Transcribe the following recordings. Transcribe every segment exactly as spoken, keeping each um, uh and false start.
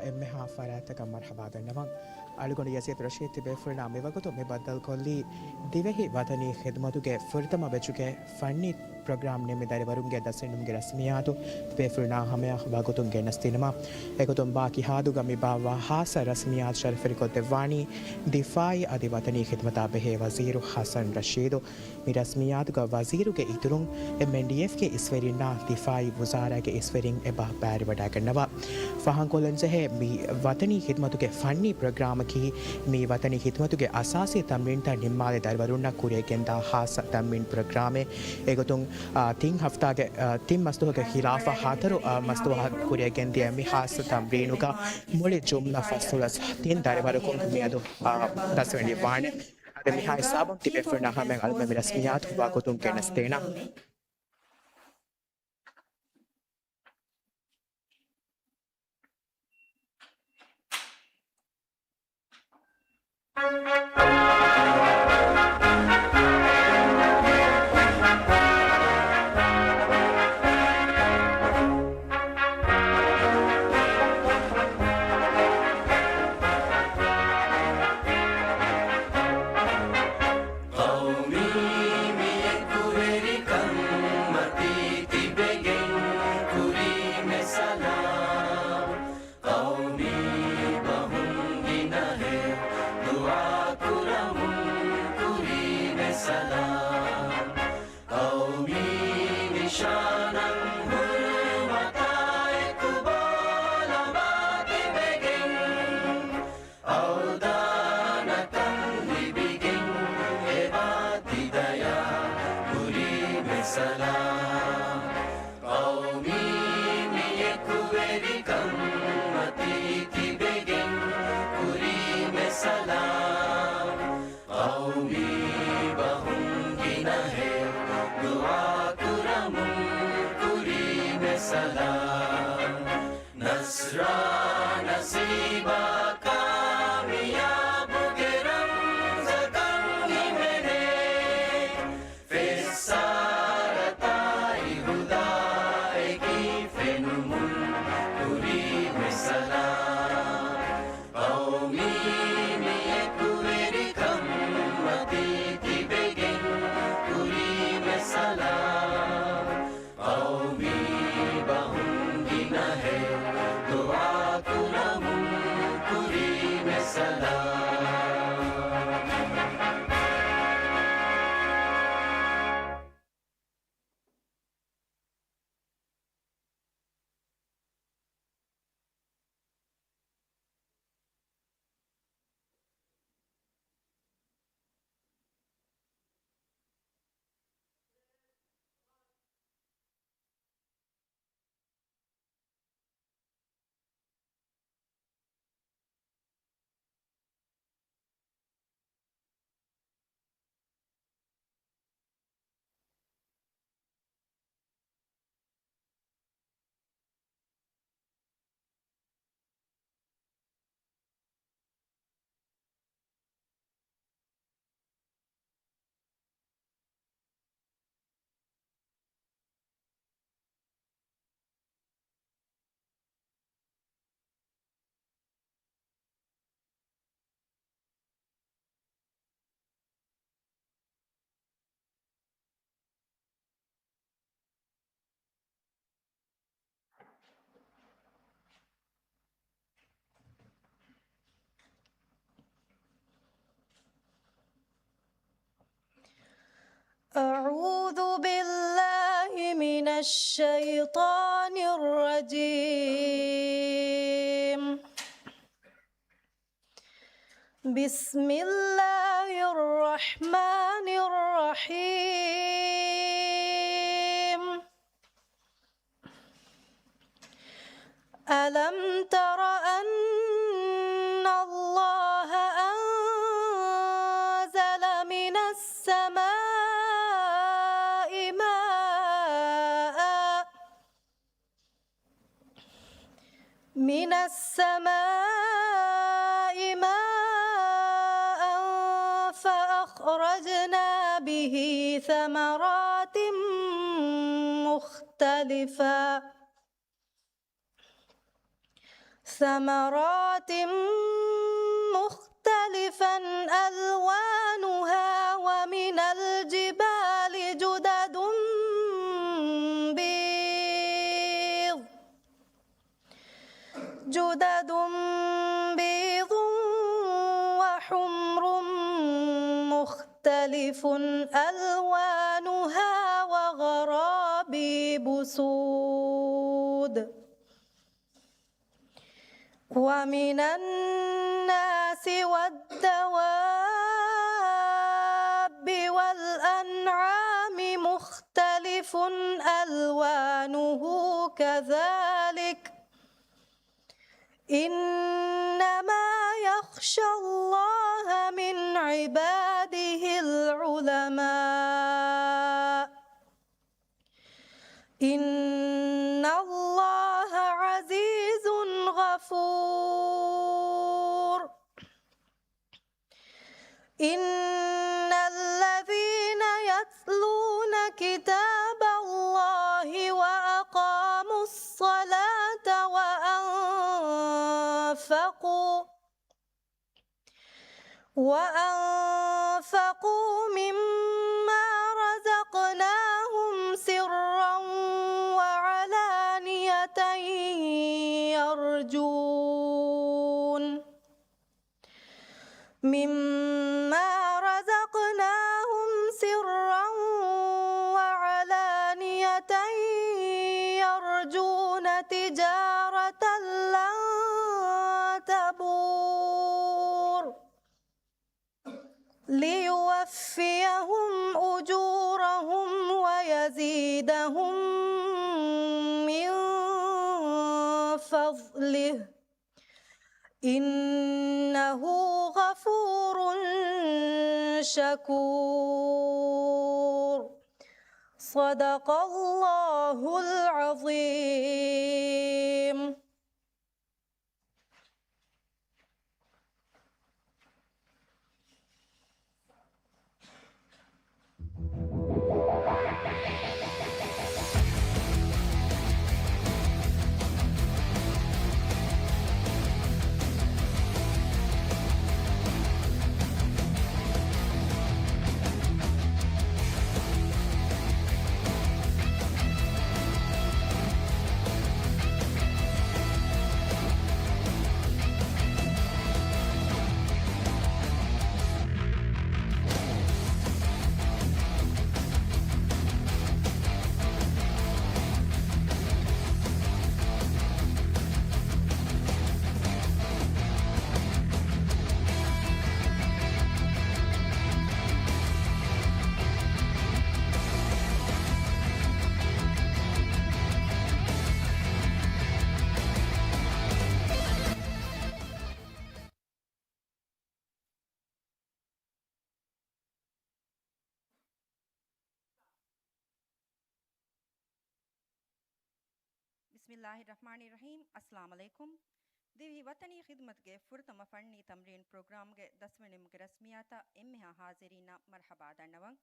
އެންމެހާ ފަރާތްތަކަށް މަރުޙަބާ ދަންނަވަން. އަޅުގަނޑު ޔަޒީދު ރަޝީދު ތިބޭފުޅުންނާ މިވަގުތު މި ބައްދަލުކޮށްލީ، ދިވެހި ވަތަނީ ޚިދުމަތުގެ ފުރަތަމަ ބެޗުގެ ފަންނީ ޕްރޮގްރާމް ނިމި ދަރިވަރުންގެ ދަސް އެންނުމުގެ ރަސްމިއްޔާތު ތިބޭފުޅުންނާ ހަމަޔަށް ވަގުތުން ގެނެސްދިނުމަށް. އެގޮތުން ބާ ކިހާދުގަ މި ބާއްވާ ހާއްސަ ރަސްމިއްޔާތު ޝަރަފުވެރިކޮށްދެއްވާނީ ދިފާއީ އަދި ވަތަނީ ޚިދުމަތާ ބެހޭ ވަޒީރު ޙަސަން ރަޝީދު. މި ރަސްމިއްޔާތުގަ ވަޒީރުގެ އިތުރުން، އެމްއެންޑީއެފްގެ އިސްވެރިންނާ ދިފާއީ ވުޒާރާގެ އިސްވެރިން އެބަ ބައިވެރިވަޑައިގަންނަވާ. ފަހަންކޮށްލަންޖެހޭ، މި ވަތަނީ ޚިދުމަތުގެ ފަންނީ ޕްރޮގްރާމަކީ، މި ވަތަނީ ޚިދުމަތުގެ އަސާސީ ތަމްރީންތައް ނިންމާލެ ދަރިވަރުންނަށް ކުރިއަށްގެންދާ ހާއްސަ ތަމްރީން ޕްރޮގްރާމެއް. އެގޮތުން، އާ، ތިން ހަފްތާގެ، އާ، ތިން މަސްދުވަހުގެ ޚިލާފަށް ހަތަރު، އާ، މަސްދުވަހަށް ކުރިއަށްގެންދިޔަ މި ހާއްސަ ތަމްރީނުގަ މުޅި ޖުމްލަ ފަސްދޮޅަސް ތިން ދަރިވަރަކުން މިއަދު، އާ، ދަސްވެނިވާނެ. އަދި މިހާ ހިސާބުން ތިބޭފުޅުންނާ ހަމަޔަށް އަޅުގަނޑު މި ރަސްމިއްޔާތު ވަގުތުން ގެނެސްދޭނަން. ޤައުމީ މި އެކުވެރިކަން މަތީ ތިބެގެން ކުރީމެ ސަލާމް. ޤައުމީ ބަހުން ގިނަހެޔޮ ދުޢާ ކުރަމުން ކުރީމެ ސަލާމް. ޤައުމީ ނިޝާނަށް ހުރުމަތާ އެކު ބޯލަމާ ތިބެގެން، އަވްދާނަކަން ލިބިގެން އެބާ ތި ދަޔާ ކުރީމެ ސަލާމް. ޤައުމީ މި އެކުވެރިކަން މަތީ ތިބެގެން ކުރީމެ ސަލާމް. ޤައުމީ ބަހުން ގިނަހެޔޮ ދުޢާ ކުރަމުން ކުރީމެ ސަލާމް. ނަޞްރާ ނަސީބާ ކާމިޔާބުގެ ރަމްޒަކަށް ހިމެނޭ. ފެއްސާރަތާއި ހުދާއެކީ ފެނުމުން ކުރީމެ ސަލާމް. ޤައުމީ މި އެކުވެރިކަން މަތީ ތިބެގެން ކުރީމެ ސަލާމް. ޤައުމީ ބަހުން ގިނަހެޔޮ ދުޢާ ކުރަމުން ކުރީމެ ސަލާމް. أعوذ بالله من الشيطان الرجيم. بسم الله الرحمن الرحيم. ألم تر أن الله أنزل من السماء ماء من السماء ماء فأخرجنا به ثمرات مختلفا ثمرات مختلفا ألوانها ومن الجبال جدد بيض جدد بيض وحمر مختلف ألوانها وغرابيب سود ومن الناس والدواب والأنعام مختلف ألوانه كذلك إنما يخشى الله من عباده العلماء إن الله عزيز غفور إن الذين يتلون كتاب الله وأقاموا الصلاة وأنفقوا وأنفقوا مما رزقناهم سرا وعلانية يرجون مما رزقناهم سرا وعلانية يرجون تجارة لن تبور ليوفيهم أجورهم ويزيدهم من فضله إنه غفور شكور صدق الله العظيم ބިސްމިއްލާހި ރަޙްމާނި ރަޙީމް. އައްސަލާމު ޢަލައިކުމް. ދިވެހި ވަޠަނީ ޚިދުމަތުގެ ފުރަތަމަ ފަންނީ ތަމްރީން ޕްރޮގްރާމްގެ ދަސްވަނީމުގެ ރަސްމިއްޔާތަށް އެންމެހާ ޙާޟިރީންނަށް މަރްޙަބާ ދަންނަވަން.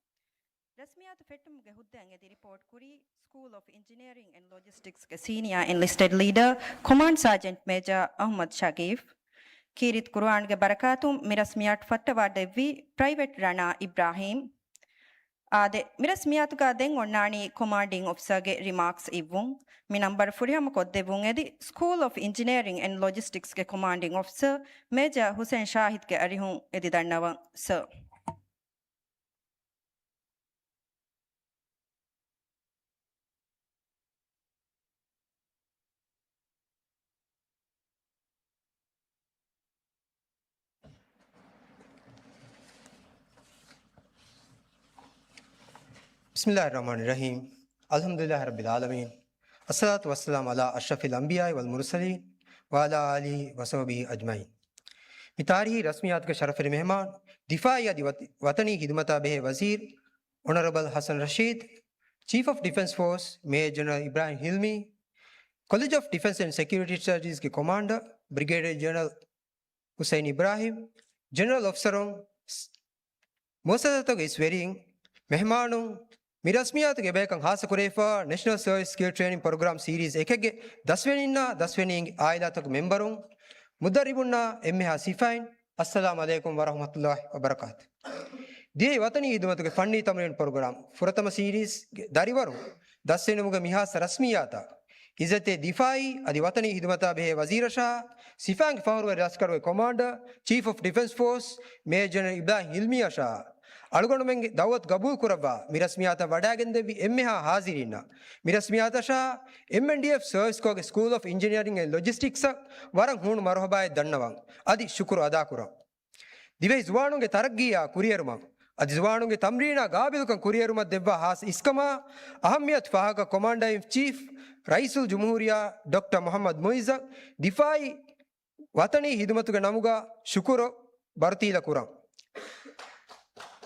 ރަސްމިއްޔާތު ފެއްޓުމުގެ ހުއްދައިން އެދި ރިޕޯޓް ކުރީ، ސްކޫލް އޮފް އިންޖިނިއަރިން އެންޑް ލޮޖިސްޓިކްސްގެ ސީނިއާ އެންލިސްޓެޑް ލީޑަރ، ކޮމާންޑް ސާޖެންޓް މޭޖަރ އަޙްމަދު ޝަގީފް. ކީރިތި ޤުރުއާންގެ ބަރަކާތުން މި ރަސްމިއްޔާޓް ފައްޓަވާ ދެއްވީ، ޕްރައިވެޓް ރަނާ އިބްރާހީމް. އާދެ، މި ރަސްމިއްޔާތުގަ ދެން އޮންނާނީ ކޮމާންޑިން އޮފިސަރގެ ރިމާކްސް އިއްވުން. މި ނަންބަރު ފުރިހަމަ ކޮށްދެއްވުން އެދި، ސްކޫލް އޮފް އިންޖިނިއަރިން އެންޑް ލޮޖިސްޓިކްސްގެ ކޮމާންޑިން އޮފިސަރ، މޭޖަރ ހުސެން ޝާހިދްގެ އަރިހުން އެދި ދަންނަވަން، ސަރ. بسم الله الرحمن الرحيم. الحمد لله رب العالمين. الصلاة والسلام على أشرف الأنبياء والمرسلين وعلى آله وصحبه أجمعين. މި ތާރީޚީ ރަސްމިއްޔާތުގެ ޝަރަފުވެރި މެހެމާން، ދިފާޢީ އަދި ވަތި-، ވަޠަނީ ޚިދުމަތާ ބެހޭ ވަޒީރު، އޮނަރަބަލް ޙަސަން ރަޝީދު، ޗީފް އޮފް ޑިފެންސް ފޯސް، މޭޖަރ ޖެނެރަލް އިބްރާހިމް ހިލްމީ، ކޮލެޖް އޮފް ޑިފެންސް އެންޑް ސެކިއުރިޓީ ސްޓަޑީޒްގެ ކޮމާންޑަރ، ބްރިގޭޑިއަރ ޖެނެރަލް ހުސައިން އިބްރާހިމް، ޖެނެރަލް އޮފިސަރުން، މުއައްސަސާތަކުގެ އިސް ވެރިން، މެހެމާނުން، މި ރަސްމިއްޔާތުގެ ބޭކަން ހާއްސަ ކުރެވިފަ ނެޝަނަލް ސަރވިސް ސްކިލް ޓްރޭނިން ޕްރޮގްރާމް ސީރީޒް އެކެއްގެ ދަސްވެރިންނާ ދަސްވެރިންގެ އާއިލާތަކު މެމްބަރުން، މުދައްރިބުންނާ އެންމެހާ ސިފައިން، އައްސަލާމް ޢަލައިކުމް ވަރަޙްމަތުﷲ ވަބަރަކާތު. ދިވެހި ވަޠަނީ ޚިދުމަތުގެ ފަންނީ ތަމްރީން ޕްރޮގްރާމް ފުރަތަމަ ސީރީޒްގެ ދަރިވަރުން ދަސްވެރިންގެ މި ހާއްސަ ރަސްމިއްޔާތަށް އިއްޒަތްތެރި ދިފާއީ އަދި ވަޠަނީ ޚިދުމަތާ ބެހޭ ވަޒީރަށާ، ސިފައިންގެ ފަހުރުވެރި ލަސްކަރުގެ ކޮމާންޑަރ، ޗީފް އޮފް ޑިފެންސް ފޯސް، މޭޖަރ ޖެނެރަލް އިބްރާހިމް ހިލްމީއަށާ، އަޅުގަނޑުމެންގެ ދަޢުވަތު ގަބޫލު ކުރައްވާ މި ރަސްމިއްޔާތަށް ވަޑައިގެންދެއްވި އެންމެހާ ހާޒިރީންނަށް، މި ރަސްމިއްޔާތަށާ އެމްއެންޑީއެފް ސަރވިސް ކޯގެ ސްކޫލް އޮފް އިންޖިނިއަރިން އެންޑް ލޮޖިސްޓިކްސަށް ވަރަށް ހޫނު މަރުޙަބާއެއް ދަންނަވަން އަދި ޝުކުރު އަދާކުރަން. ދިވެހި ޒުވާނުންގެ ތަރައްގީއާ ކުރިއެރުމަށް އަދި ޒުވާނުންގެ ތަމްރީނާ ގާބިލުކަން ކުރިއެރުމަށް ދެއްވާ ހާއްސަ އިސްކަމާ އަހައްމިއްޔަތު ފާހަގަ ކޮމާންޑަރ އިން ޗީފް ރައީސުލް ޖުމްހޫރިއްޔާ ޑޮކްޓަރ މުޙައްމަދު މުޢިއްޒަށް ދިފާއީ ވަޠަނީ ޚިދުމަތުގެ ނަމުގަ ޝުކުރު ބަރުތީލަ ކުރަން.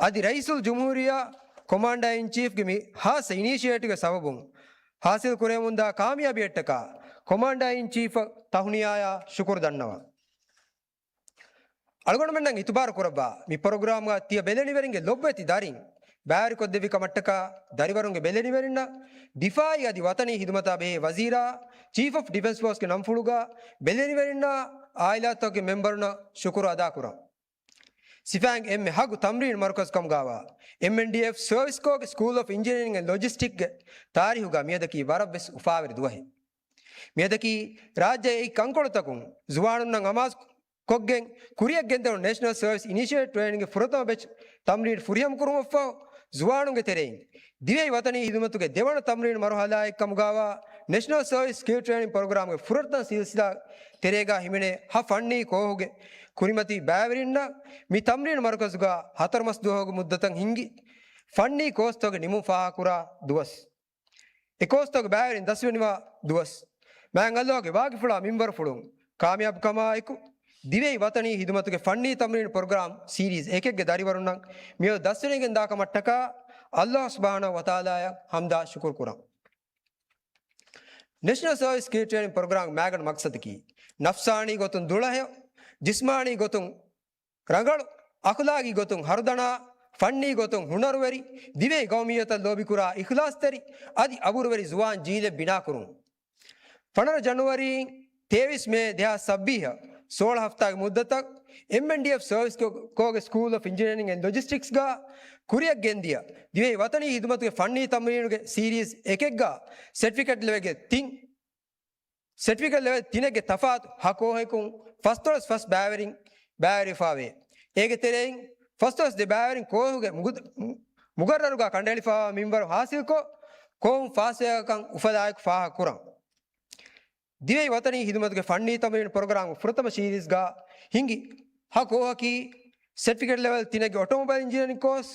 އަދި ރައީސުލް ޖުމްހޫރިއްޔާ ކޮމާންޑަރ އިން ޗީފްގެ މި ހާއްސަ އިނީޝިއޭޓިވްގެ ސަބަބުން ހާސިލް ކުރެވެމުންދާ ކާމިޔާބީއަށްޓަކާ ކޮމާންޑަރ އިން ޗީފަށް ތަހުނިޔާއާ ޝުކުރު ދަންނަވަން. އަޅުގަނޑުމެންނަށް އިތުބާރު ކުރައްވާ މި ޕްރޮގްރާމްގަ ތިޔަ ބެލެނިވެރިންގެ ލޮބުވެތި ދަރިން ބައިވެރިކޮށްދެއްވި ކަމަށްޓަކާ ދަރިވަރުންގެ ބެލެނިވެރިންނަށް ދިފާއީ އަދި ވަޠަނީ ޚިދުމަތާ ބެހޭ ވަޒީރާ، ޗީފް އޮފް ޑިފެންސް ފޯސްގެ ނަންފުޅުގަ ބެލެނިވެރިންނާ އާއިލާތަކުގެ މެމްބަރުންނަށް ޝުކުރު އަދާކުރަން. ސިފައިންގެ އެންމެ ހަގު ތަމްރީން މަރުކަޒު ކަމުގައިވާ އެމްއެންޑީއެފް ސަރވިސް ކޯގެ ސްކޫލް އޮފް އިންޖިނިއަރިން އެންޑް ލޮޖިސްޓިކްގެ ތާރީހުގަ މިއަދަކީ ވަރަށްވެސް އުފާވެރި ދުވަހެއް. މިއަދަކީ ރާއްޖޭގެ އެކި ކަންކޮޅުތަކުން ޒުވާނުންނަށް އަމާޒު ކޮށްގެން ކުރިއަށް ގެންދެވުނު ނޭޝަނަލް ސަރވިސް އިނިޝިއޭޓް ޓްރޭނިންގގެ ފުރަތަމަ ބެޗް ތަމްރީން ފުރިހަމަ ކުރުމަށްފަހު، ޒުވާނުންގެ ތެރެއިން ދިވެހި ވަޠަނީ ޚިދުމަތުގެ ދެވަނަ ތަމްރީން މަރުހަލާއެއް ކަމުގައިވާ ނޭޝަނަލް ސަރވިސް ސްކިލް ޓްރޭނިން ޕްރޮގްރާމްގެ ފުރަތަމަ ސިލްސިލާ ތެރޭގަ ހިމެނޭ ހަ ފަންނީ ކޯހުގެ ކުރިމަތި ބައިވެރިންނަށް މި ތަމްރީން މަރުކަޒުގަ ހަތަރު މަސް ދުވަހުގެ މުއްދަތަށް ހިންގި ފަންނީ ކޯސްތަކުގެ ނިމުން ފާހަގަކުރާ ދުވަސް. އެ ކޯސްތަކުގެ ބައިވެރިން ދަސްވެނިވާ ދުވަސް. މާތް ﷲ ގެ ވާގިފުޅާ މިންވަރުފުޅުން ކާމިޔާބުކަމާއެކު، ދިވެހި ވަޠަނީ ޚިދުމަތުގެ ފަންނީ ތަމްރީން ޕްރޮގްރާމް ސީރީޒް އެކެއްގެ ދަރިވަރުންނަށް މިއަދު ދަސްވެރިންގެންދާ ކަމަށްޓަކާ ﷲ ސުބްޙާނަހޫ ވަތަޢާލާއަށް ޙަމްދާ ޝުކުރު ކުރަން. ނޭޝަނަލް ސަރވިސް ސްކިލް ޓްރޭނިން ޕްރޮގްރާމް މާގަނޑު މަޤްޞަދަކީ، ނަފްސާނީ ގޮތުން ދުޅަހެޔޮ، ޖިސްމާނީ ގޮތުން ރަނގަޅު، އަޚުލާގީ ގޮތުން ހަރުދަނާ، ފަންނީ ގޮތުން ހުނަރުވެރި، ދިވެހި ގައުމިއްޔަތަށް ލޯބިކުރާ އިޚްލާޞްތެރި އަދި އަބުރުވެރި ޒުވާން ޖީލެއް ބިނާކުރުން. ފަނަރަ ޖަނުއަރީ ތޭވީސް މޭ ދެހާސް ސައްބީސް ސޯޅަ ހަފްތާގެ މުއްދަތަށް އެމްއެންޑީއެފް ސަރވިސް ކޯ-، ކޯގެ ސްކޫލް އޮފް އިންޖިނިއަރިން އެންޑް ލޮޖިސްޓިކްސްގަ ކުރިއަށް ގެންދިޔަ ދިވެހި ވަޠަނީ ޚިދުމަތުގެ ފަންނީ ތަމްރީނުގެ ސީރީޒް އެކެއްގަ ސެޓްފިކެޓް ލެވެލްގެ ތިން ސެޓްފިކެޓް ލެވެލް ތިނެއްގެ ތަފާތު ހަ ކޯހަކުން ފަސްދޮޅަސް ފަސް ބައިވެރިން ބައިވެރިވެފަވޭ. އޭގެ ތެރެއިން ފަސްދޮޅަސް ދެ ބައިވެރިން ކޯހުގެ މުގު-، މުގައްރަރުގަ ކަނޑައެޅިފަވާ މިންވަރު ހާސިލްކޮށް، ކޯހުން ފާސްވެއަކަން އުފަލާއެކު ފާހަގަކުރަން. ދިވެހި ވަޠަނީ ޚިދުމަތުގެ ފަންނީ ތަމްރީން ޕްރޮގްރާމްގެ ފުރަތަމަ ސީރީޒްގަ ހިނގި ހަ ކޯހަކީ، ސެޓްފިކެޓް ލެވެލް ތިނެއްގެ އޮޓޯމޮބައިލް އިންޖިނިއަރިން ކޯސް،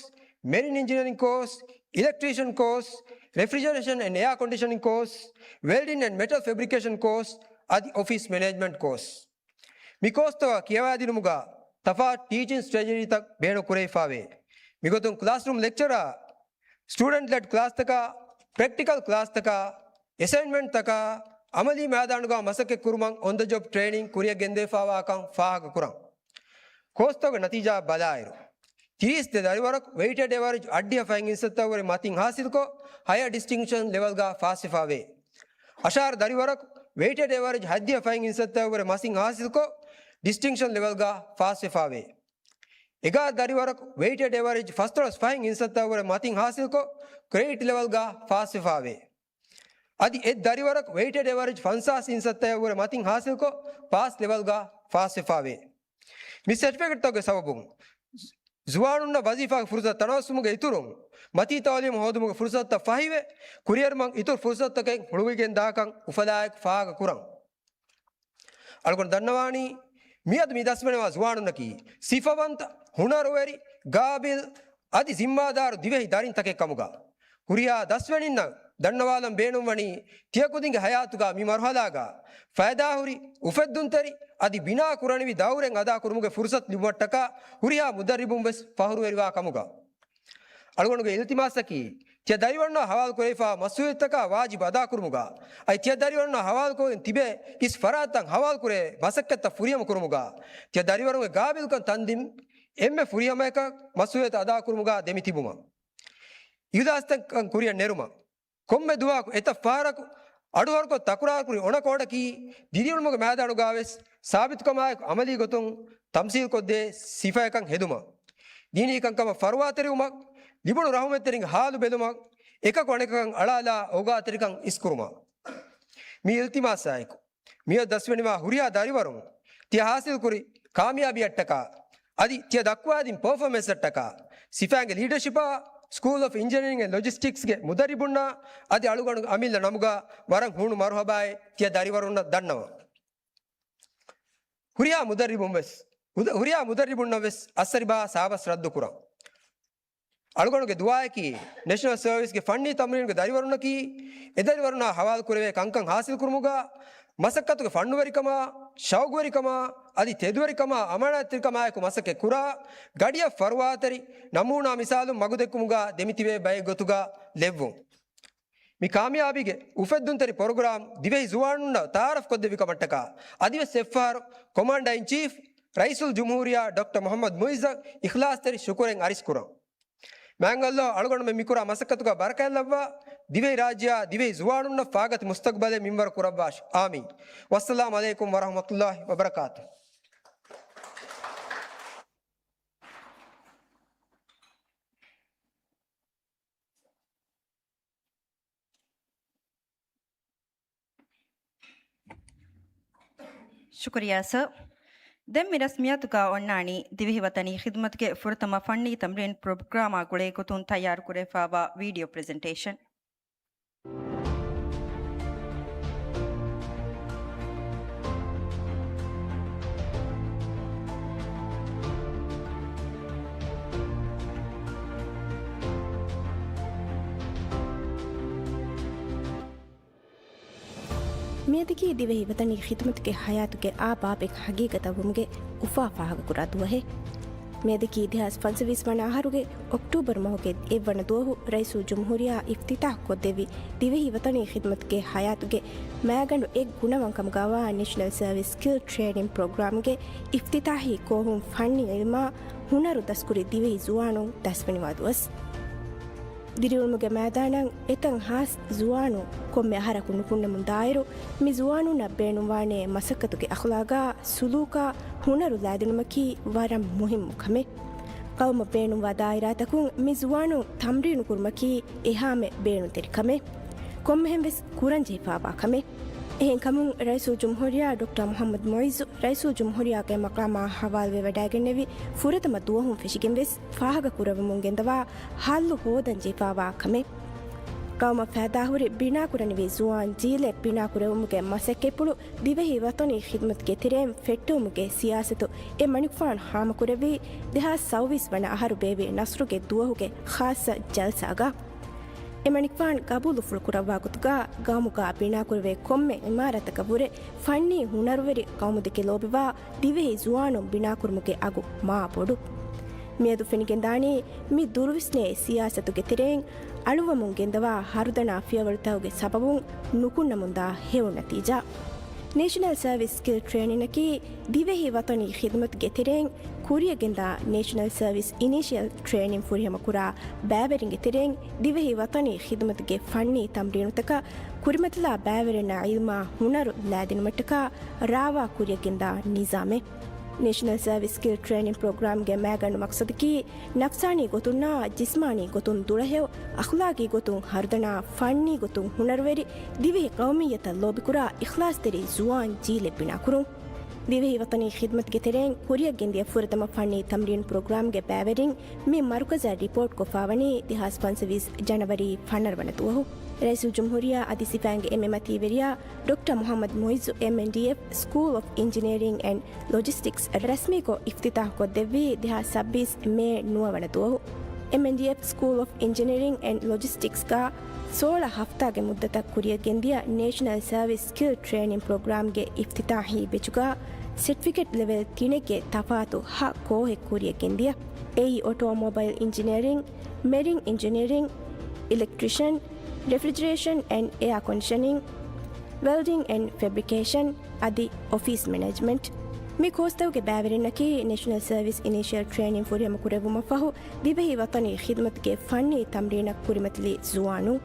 މެރިން އިންޖިނިއަރިން ކޯސް، އިލެކްޓްރީޝަން ކޯސް، ރެފްރިޖަރޭޝަން އެންޑް އެއާ ކޮންޑިޝަނިން ކޯސް، ވެލްޑިން އެންޑް މެޓަލް ފެބްރިކޭޝަން ކޯސް، އަދި އޮފީސް މެނޭޖްމަންޓް ކޯސް. މި ކޯސްތަކަށް ކިޔަވާދިނުމުގަ ތަފާތު ޓީޗިން ސްޓްރެޓެޖީތައް ބޭނުން ކުރެވިފަވޭ. މިގޮތުން ކްލާސްރޫމް ލެކްޗަރާ، ސްޓޫޑެންޓް ލެޑް ކްލާސްތަކާ، ޕްރެކްޓިކަލް ކްލާސްތަކާ، އެސައިންމަންޓްތަކާ، އަމަލީ މައިދާނުގަ މަސައްކަތް ކުރުމަށް އޮން ދަ ޖޮބް ޓްރޭނިން ކުރިއަށް ގެންދެވިފަވާކަން ފާހަގަކުރަން. ކޯސްތަކުގެ ނަތީޖާ ބަލާއިރު، ތިރީސް ދެ ދަރިވަރަކު ވެއިޓެޑް އެވަރެޖް އަށްޑިހަ ފަހެއް އިންސައްތައަށްވުރެ މަތިން ހާސިލްކޮށް، ހަޔަ ޑިސްޓިންކްޝަން ލެވެލްގަ ފާސްވެފަވޭ. އަށާރަ ދަރިވަރަކު ވެއިޓެޑް އެވަރެޖް ހަތްދިހަ ފަހެއް އިންސައްތައަށްވުރެ މަތިން ހާސިލްކޮށް، ޑިސްޓިންކްޝަން ލެވެލްގަ ފާސްވެފަވޭ. އެގާރަ ދަރިވަރަކު ވެއިޓެޑް އެވަރެޖް ފަސްދޮޅަސް ފަހެއް އިންސައްތައަށްވުރެ މަތިން ހާސިލްކޮށް، ކްރެޑިޓް ލެވެލްގަ ފާސްވެފަވޭ. އަދި އެއް ދަރިވަރަކު ވެއިޓެޑް އެވަރެޖް ފަންސާސް އިންސައްތައަށްވުރެ މަތިން ހާސިލްކޮށް، ޕާސް ލެވެލްގަ ފާސްވެފަވޭ. މި ސެޓްފިކެޓްތަކުގެ ސަބަބުން ޒުވާނުންނަށް ވަޒީފާގެ ފުރުސަތު ތަނަވަސްވުމުގެ އިތުރުން، މަތީ ތައުލީމު ހޯދުމުގެ ފުރުސަތުތައް ފަހިވެ، ކުރިއެރުމަށް އިތުރު ފުރުސަތުތަކެއް ހުޅުވިގެން ދާކަން އުފަލާއެކު ފާހަގަކުރަން. އަޅުގަނޑު ދަންނަވާނީ، މިއަދު މި ދަސްވެނިވާ ޒުވާނުންނަކީ ސިފަވަންތަ، ހުނަރުވެރި، ގާބިލް، އަދި ޒިންމާދާރު ދިވެހި ދަރިންތަކެއް ކަމުގަ. ހުރިހާ ދަސްވެރިންނަށް ދަންނަވާލަން ބޭނުންވަނީ، ތިޔަ ކުދިންގެ ހަޔާތުގަ މި މަރުހަލާގަ ފައިދާހުރި، އުފެއްދުންތެރި، އަދި ބިނާ ކުރަނިވި ދައުރެއް އަދާކުރުމުގެ ފުރުސަތު ލިބުމަށްޓަކާ ހުރިހާ މުދައްރިބުން ވެސް ފަހުރުވެރިވާ ކަމުގަ. އަޅުގަނޑުގެ އިލްތިމާސަކީ، ތިޔަ ދަރިވަރުންނާ ހަވާލު ކުރެވިފާ މަސްއޫލިއްޔަތުތަކާ ވާޖިބު އަދާކުރުމުގަ، އަދި ތިޔަ ދަރިވަރުންނާ ހަވާލު ކުރެވިގެން ތިބޭ އިސް ފަރާތްތައް ހަވާލު ކުރޭ މަސައްކަތްތައް ފުރިހަމަ ކުރުމުގަ، ތިޔަ ދަރިވަރުންގެ ގާބިލްކަން ތަންދިން އެންމެ ފުރިހަމަޔަކަށް މަސްއޫލިއްޔަތު އަދާކުރުމުގަ ދެމި ތިބުމަށް. އިހުލާސްތަކަށް ކުރިއަށް ނެރުމަށް. ކޮންމެ ދުވަހަކު އެތައް ފަހަރަކު އަޑުއަހަރުކޮށް ތަކުރާރުކުރި އޮނަ ކޯޑަކީ ދިރިއުޅުމުގެ މައިދާނުގަވެސް ސާބިތުކަމާއެކު އަމަލީ ގޮތުން ތަމްސީލްކޮށްދޭ ސިފަޔަކަށް ހެދުމަށް. ދީނީ ކަންކަމަށް ފަރުވާތެރިވުމަށް، ލިބުނު ރަހުމަތްތެރިންގެ ހާލު ބެލުމަށް، އެކަކު އަނެކަކަށް އަޅާލާ އޯގާތެރިކަން އިސްކުރުމަށް. މި އިލްތިމާސާއެކު، މިއަދު ދަސްވެނިވާ ހުރިހާ ދަރިވަރުން ތިޔަ ހާސިލްކުރި ކާމިޔާބީއަށްޓަކާ، އަދި ތިޔަ ދައްކުވާދިން ޕަރފޯމެންސަށްޓަކާ، ސިފައިންގެ ލީޑަޝިޕާ، ސްކޫލް އޮފް އިންޖިނިއަރިން އެންޑް ލޮޖިސްޓިކްސްގެ މުދައްރިބުންނާ އަދި އަޅުގަނޑު އަމިއްލަ ނަމުގަ ވަރަށް ހޫނު މަރުހަބާއެއް ތިޔަ ދަރިވަރުންނަށް ދަންނަވަން. ހުރިހާ މުދައްރިބުން ވެސް، ހުރިހާ މުދައްރިބުންނަށް ވެސް އައްސަރިބާ ސާބަސް ރައްދުކުރަން. އަޅުގަނޑުގެ ދުޢާއަކީ، ނޭޝަނަލް ސަރވިސްގެ ފަންނީ ތަމްރީނުގެ ދަރިވަރުންނަކީ، އެ ދަރިވަރުންނާ ހަވާލުކުރެވޭ ކަންކަން ހާސިލްކުރުމުގަ، މަސައްކަތުގެ ފަންނުވެރިކަމާ، ޝައުގުވެރިކަމާ، އަދި ތެދުވެރިކަމާ، އަމާނާތްތެރިކަމާއެކު މަސައްކަތް ކުރާ، ގަޑިއަށް ފަރުވާތެރި ނަމޫނާ މިސާލުން މަގުދެއްކުމުގަ ދެމިތިބޭ ބައެއް ގޮތުގަ ލެއްވުން. މި ކާމިޔާބީގެ އުފެއްދުންތެރި ޕްރޮގްރާމް ދިވެހި ޒުވާނުންނަށް ތައާރަފް ކޮށްދެއްވި ކަމަށްޓަކާ، އަދިވެސް އެއްފަހަރު ކޮމާންޑަރ އިން ޗީފް، ރައީސުލް ޖުމްހޫރިއްޔާ ޑޮކްޓަރ މުޙައްމަދު މުޢިއްޒަށް އިޚްލާޞްތެރި ޝުކުރެއް އަރިސްކުރަން. މާތް ﷲ އަޅުގަނޑުމެން މިކުރާ މަސައްކަތުގަ ބަރަކާތްލައްވާ، ދިވެހިރާއްޖެއާ ދިވެހި ޒުވާނުންނަށް ފާގަތި މުސްތަޤްބަލެއް މިންވަރު ކުރައްވާށި. އާމީން. ވައްސަލާމު ޢަލައިކުމް ވަރަޙްމަތުﷲ ވަބަރަކާތުހު. ޝުކުރިއްޔާ ސަރ. ދެން މި ރަސްމިއްޔާތުގަ އޮންނާނީ ދިވެހި ވަޠަނީ ޚިދުމަތުގެ ފުރަތަމަ ފަންނީ ތަމްރީން ޕްރޮގްރާމާ ގުޅޭ ގޮތުން ތައްޔާރުކުރެވިފައިވާ ވީޑިއޯ ޕްރެޒެންޓޭޝަން. މިއަދަކީ ދިވެހި ވަޠަނީ ޚިދުމަތުގެ ޙަޔާތުގެ އާ ބާބެއް ޙަޤީޤަތަށްވުމުގެ އުފާ ފާހަގަކުރާ ދުވަހެއް. މިއަދަކީ ދެހާސް ފަންސަވީސް ވަނަ އަހަރުގެ އޮކްޓޫބަރު މަހުގެ އެއްވަނަ ދުވަހު ރައީސުލްޖުމްހޫރިއްޔާ އިފްތިތާޙް ކޮށްދެއްވި ދިވެހި ވަޠަނީ ޚިދުމަތުގެ ޙަޔާތުގެ މައިގަނޑު އެއް ގުނަވަން ކަމުގައިވާ ނޭޝަނަލް ސަރވިސް ސްކިލް ޓްރޭނިން ޕްރޮގްރާމްގެ އިފްތިތާޙީ ކޯހުން ފަންނީ ޢިލްމާ ހުނަރު ދަސްކުރި ދިވެހި ޒުވާނުން ދަސްވެނިވާ ދުވަސް. ދިރިއުޅުމުގެ މައިދާނަށް އެތައް ހާސް ޒުވާނުން ކޮންމެ އަހަރަކު ނުކުންނަމުން ދާއިރު، މި ޒުވާނުންނަށް ބޭނުންވާނޭ މަސައްކަތުގެ އަޚްލާގާ، ސުލޫކާ، ހުނަރު ލައިދިނުމަކީ ވަރަށް މުހިއްމު ކަމެއް. ޤައުމަށް ބޭނުންވާ ދާއިރާތަކުން މި ޒުވާނުން ތަމްރީނު ކުރުމަކީ އެހާމެ ބޭނުންތެރި ކަމެއް. ކޮންމެހެން ވެސް ކުރަންޖެހިފައިވާ ކަމެއް. އެހެންކަމުން، ރައީސުލްޖުމްހޫރިއްޔާ ޑޮކްޓަރ މުޙައްމަދު މުޢިއްޒު ރައީސުލްޖުމްހޫރިއްޔާގެ މަޤާމާ ޙަވާލުވެވަޑައިގެންނެވި ފުރަތަމަ ދުވަހުން ފެށިގެން ވެސް ފާހަގަކުރެވެމުން ގެންދަވާ ހައްލު ހޯދަން ޖެހިފައިވާ ކަމެއް. ޤައުމަށް ފައިދާހުރި ބިނާކުރަނިވި ޒުވާން ޖީލެއް ބިނާކުރެވުމުގެ މަސައްކަތްޕުޅު ދިވެހި ވަޠަނީ ޚިދުމަތުގެ ތެރެއިން ފެއްޓެވުމުގެ ސިޔާސަތު އެ މަނިކުފާނު ހާމަކުރެއްވީ ދެހާސް ސައުވީސް ވަނަ އަހަރު ބޭއްވި ނަޞްރުގެ ދުވަހުގެ ޚާއްޞަ ޖަލްސާގަ. އެ މަނިކުފާން ގަބޫލުފުޅު ކުރައްވާ ގޮތުގަ ގައުމުގަ ބިނާކުރެވޭ ކޮންމެ އިމާރާތަކަށް ވުރެ ފަންނީ ހުނަރުވެރި ޤައުމުދެކެ ލޯބިވާ ދިވެހި ޒުވާނުން ބިނާކުރުމުގެ އަގު މާ ބޮޑު. މިއަދު ފެނިގެންދާނީ މި ދުރުވިސްނޭ ސިޔާސަތުގެ ތެރެއިން އަޅުވަމުން ގެންދަވާ ހަރުދަނާ ފިޔަވަޅުތަކުގެ ސަބަބުން ނުކުންނަމުންދާ ހެޔޮ ނަތީޖާ. ނޭޝަނަލް ސަރވިސް ސްކިލް ޓްރޭނިނަކީ ދިވެހި ވަޠަނީ ޚިދުމަތުގެ ތެރެއިން ކުރިއަށް ގެންދާ ނޭޝަނަލް ސަރވިސް އިނީޝިއަލް ޓްރޭނިން ފުރިހަމަ ކުރާ ބައިވެރިންގެ ތެރެއިން ދިވެހި ވަޠަނީ ޚިދުމަތުގެ ފަންނީ ތަމްރީނުތަކަށް ކުރިމަތިލާ ބައިވެރިންނަށް ޢިލްމާ ހުނަރު ލައިދިނުމަށްޓަކާ ރާވާ ކުރިއަށް ގެންދާ ނިޒާމެއް. ނޭޝަނަލް ސަރވިސް ސްކިލް ޓްރޭނިން ޕްރޮގްރާމްގެ މައިގަނޑު މަޤްޞަދަކީ ނަފްސާނީ ގޮތުންނާ ޖިސްމާނީ ގޮތުން ދުޅަހެޔޮ، އަޚްލާޤީ ގޮތުން ހަރުދަނާ، ފަންނީ ގޮތުން ހުނަރުވެރި، ދިވެހި ޤައުމިއްޔަތަށް ލޯބިކުރާ އިޚްލާޞްތެރި ޒުވާން ޖީލެއް ބިނާކުރުން. ދިވެހި ވަޠަނީ ޚިދުމަތުގެ ތެރެއިން ކުރިއަށްގެންދިޔަ ފުރަތަމަ ފަންނީ ތަމްރީން ޕްރޮގްރާމްގެ ބައިވެރިން މި މަރުކަޒަށް ރިޕޯޓް ކޮށްފާވަނީ ދެހާސް ފަންސަވީސް ޖަނަވަރީ ފަނަރަ ވަނަ ދުވަހު. ރައީސުލްޖުމްހޫރިއްޔާ އަދި ސިފައިންގެ އެންމެ މަތީވެރިޔާ ޑޮކްޓަރ މުޙައްމަދު މުޢިއްޒު، އެމްއެންޑީއެފް، ސްކޫލް އޮފް އިންޖިނިއަރިން އެންޑް ލޮޖިސްޓިކްސް ރަސްމީކޮށް އިފްތިތާޙް ކޮށްދެއްވީ ދެހާސް ސައްބީސް މޭ ނުވަ ވަނަ ދުވަހު. އެމްއެންޑީއެފް ސްކޫލް އޮފް އިންޖިނިއަރިން އެންޑް ލޮޖިސްޓިކްސްގަ ސޯޅަ ހަފްތާގެ މުއްދަތަށް ކުރިއަށްގެންދިޔަ ނޭޝަނަލް ސަރވިސް ސްކިލް ޓްރޭނިން ޕްރޮގްރާމްގެ އިފްތިތާޙީ ބެޗުގަ ސެޓްފިކެޓް ލެވެލް ތިނެއްގެ ތަފާތު ހަ ކޯހެއް ކުރިއަށްގެންދިޔަ. އެއީ އޮޓޯމޮބައިލް އިންޖިނިއަރިން، މެރިން އިންޖިނިއަރިން، އިލެކްޓްރިޝަން، ރެފްރިޖަރޭޝަން އެންޑް އެއާ ކޮންޑިޝަނިން، ވެލްޑިން އެންޑް ފެބްރިކޭޝަން އަދި އޮފީސް މެނޭޖްމަންޓް. މި ކޯސްތަކުގެ ބައިވެރިންނަކީ ނޭޝަނަލް ސަރވިސް އިނީޝިއަލް ޓްރޭނިން ފުރިހަމަ ކުރެއްވުމަށްފަހު ދިވެހި ވަޠަނީ ޚިދުމަތުގެ ފަންނީ ތަމްރީނަށް ކުރިމަތިލި ޒުވާނުން.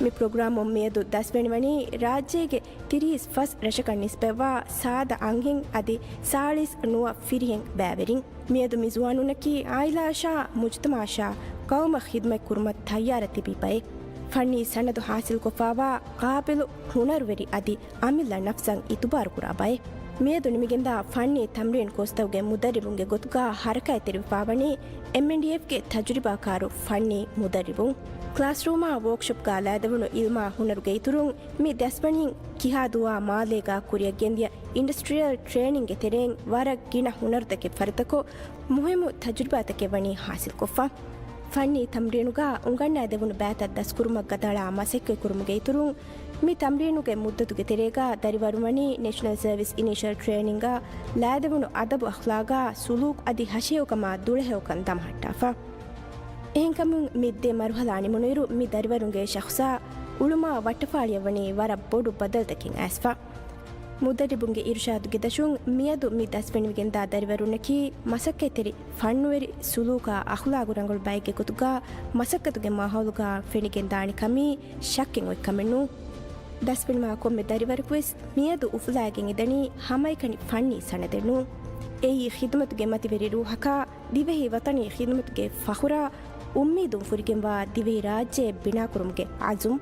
މި ޕްރޮގްރާމުން މިއަދު ދަސްވެނިވަނީ ރާއްޖޭގެ ތިރީސް ފަސް ރަށަކަށް ނިސްބަތްވާ ސާދަ އަންހެން އަދި ސާޅީސް ނުވަ ފިރިހެން ބައިވެރިން. މިއަދު މި ޒުވާނުންނަކީ އާއިލާއަށާ މުޖުތަމަޢަށާ ޤައުމަށް ޚިދުމަތް ކުރުމަށް ތައްޔާރަށް ތިބި ބައެއް. ފަންނީ ސަނަދު ޙާޞިލްކޮށްފާވާ ޤާބިލު ހުނަރުވެރި އަދި އަމިއްލަ ނަފްސަށް އިތުބާރުކުރާ ބައެއް. މިއަދު ނިމިގެންދާ ފަންނީ ތަމްރީން ކޯސްތަކުގެ މުދައްރިބުންގެ ގޮތުގަ ޙަރަކާތްތެރިވެފާވަނީ އެމްއެންޑީއެފްގެ ތަޖުރިބާކާރު ފަންނީ މުދައްރިބުން. ކްލާސްރޫމާ ވޯކްޝޮޕްގަ ލައިދެވުނު އިލްމާ ހުނަރުގެ އިތުރުން މި ދަސްވަނީން ކިހާ ދުވާ މާލޭގަ ކުރިއަށް ގެންދިޔަ އިންޑަސްޓްރިއަލް ޓްރޭނިންގެ ތެރެއިން ވަރަށް ގިނަ ހުނަރުތަކެއް ފަރިތަކޮށް، މުހިއްމު ތަޖުރިބާތަކެއް ވަނީ ޙާޞިލްކޮށްފަ. ފަންނީ ތަމްރީނުގަ އުނގަންނައިދެވުނު ބައިތައް ދަސްކުރުމަށް ގަދައަޅާ މަސައްކަތްކުރުމުގެ އިތުރުން، މި ތަމްރީނުގެ މުއްދަތުގެ ތެރޭގަ ދަރިވަރުން ވަނީ ނޭޝަނަލް ސަރވިސް އިނީޝަލް ޓްރޭނިންގ ލައިދެވުނު އަދަބު އަޚްލާގާ ސުލޫކް އަދި ހަށިހެޔޮކަމާ ދުޅަހެޔޮކަން ދަމަހައްޓާފަ. އެހެންކަމުން މި ދެ މަރުހަލާ ނިމުނުއިރު މި ދަރިވަރުންގެ ޝަޚުޞާ އުޅުމާ ވައްޓަފާޅިއަށް ވަނީ ވަރަށް ބޮޑު ބަދަލުތަކެއް އައިސްފަ. މުދައްރިބުންގެ އިރުޝާދުގެ ދަށުން މިއަދު މި ދަސްވެނިވެގެންދާ ދަރިވަރުންނަކީ މަސައްކަތްތެރި، ފަންނުވެރި، ސުލޫކާ އަޚްލާގު ރަނގަޅު ބައެއްގެ ގޮތުގަ މަސައްކަތުގެ މާހައުލުގަ ފެނިގެންދާނެ ކަމީ ޝައްކެއް އޮތް ކަމެއް ނޫން. ދަސްވެނިވާ ކޮންމެ ދަރިވަރަކުވެސް މިއަދު އުފުލާގެން އެދަނީ ހަމައެކަނި ފަންނީ ސަނަދެއް ނޫން. އެއީ ޚިދުމަތުގެ މަތިވެރި ރޫޙަކާ، ދިވެހި ވަޠަނީ ޚިދުމަތުގެ ފަޚުރާ، އުއްމީދުން ފުރިގެންވާ ދިވެހި ރާއްޖެއެއް ބިނާކުރުމުގެ ޢަޒުމް.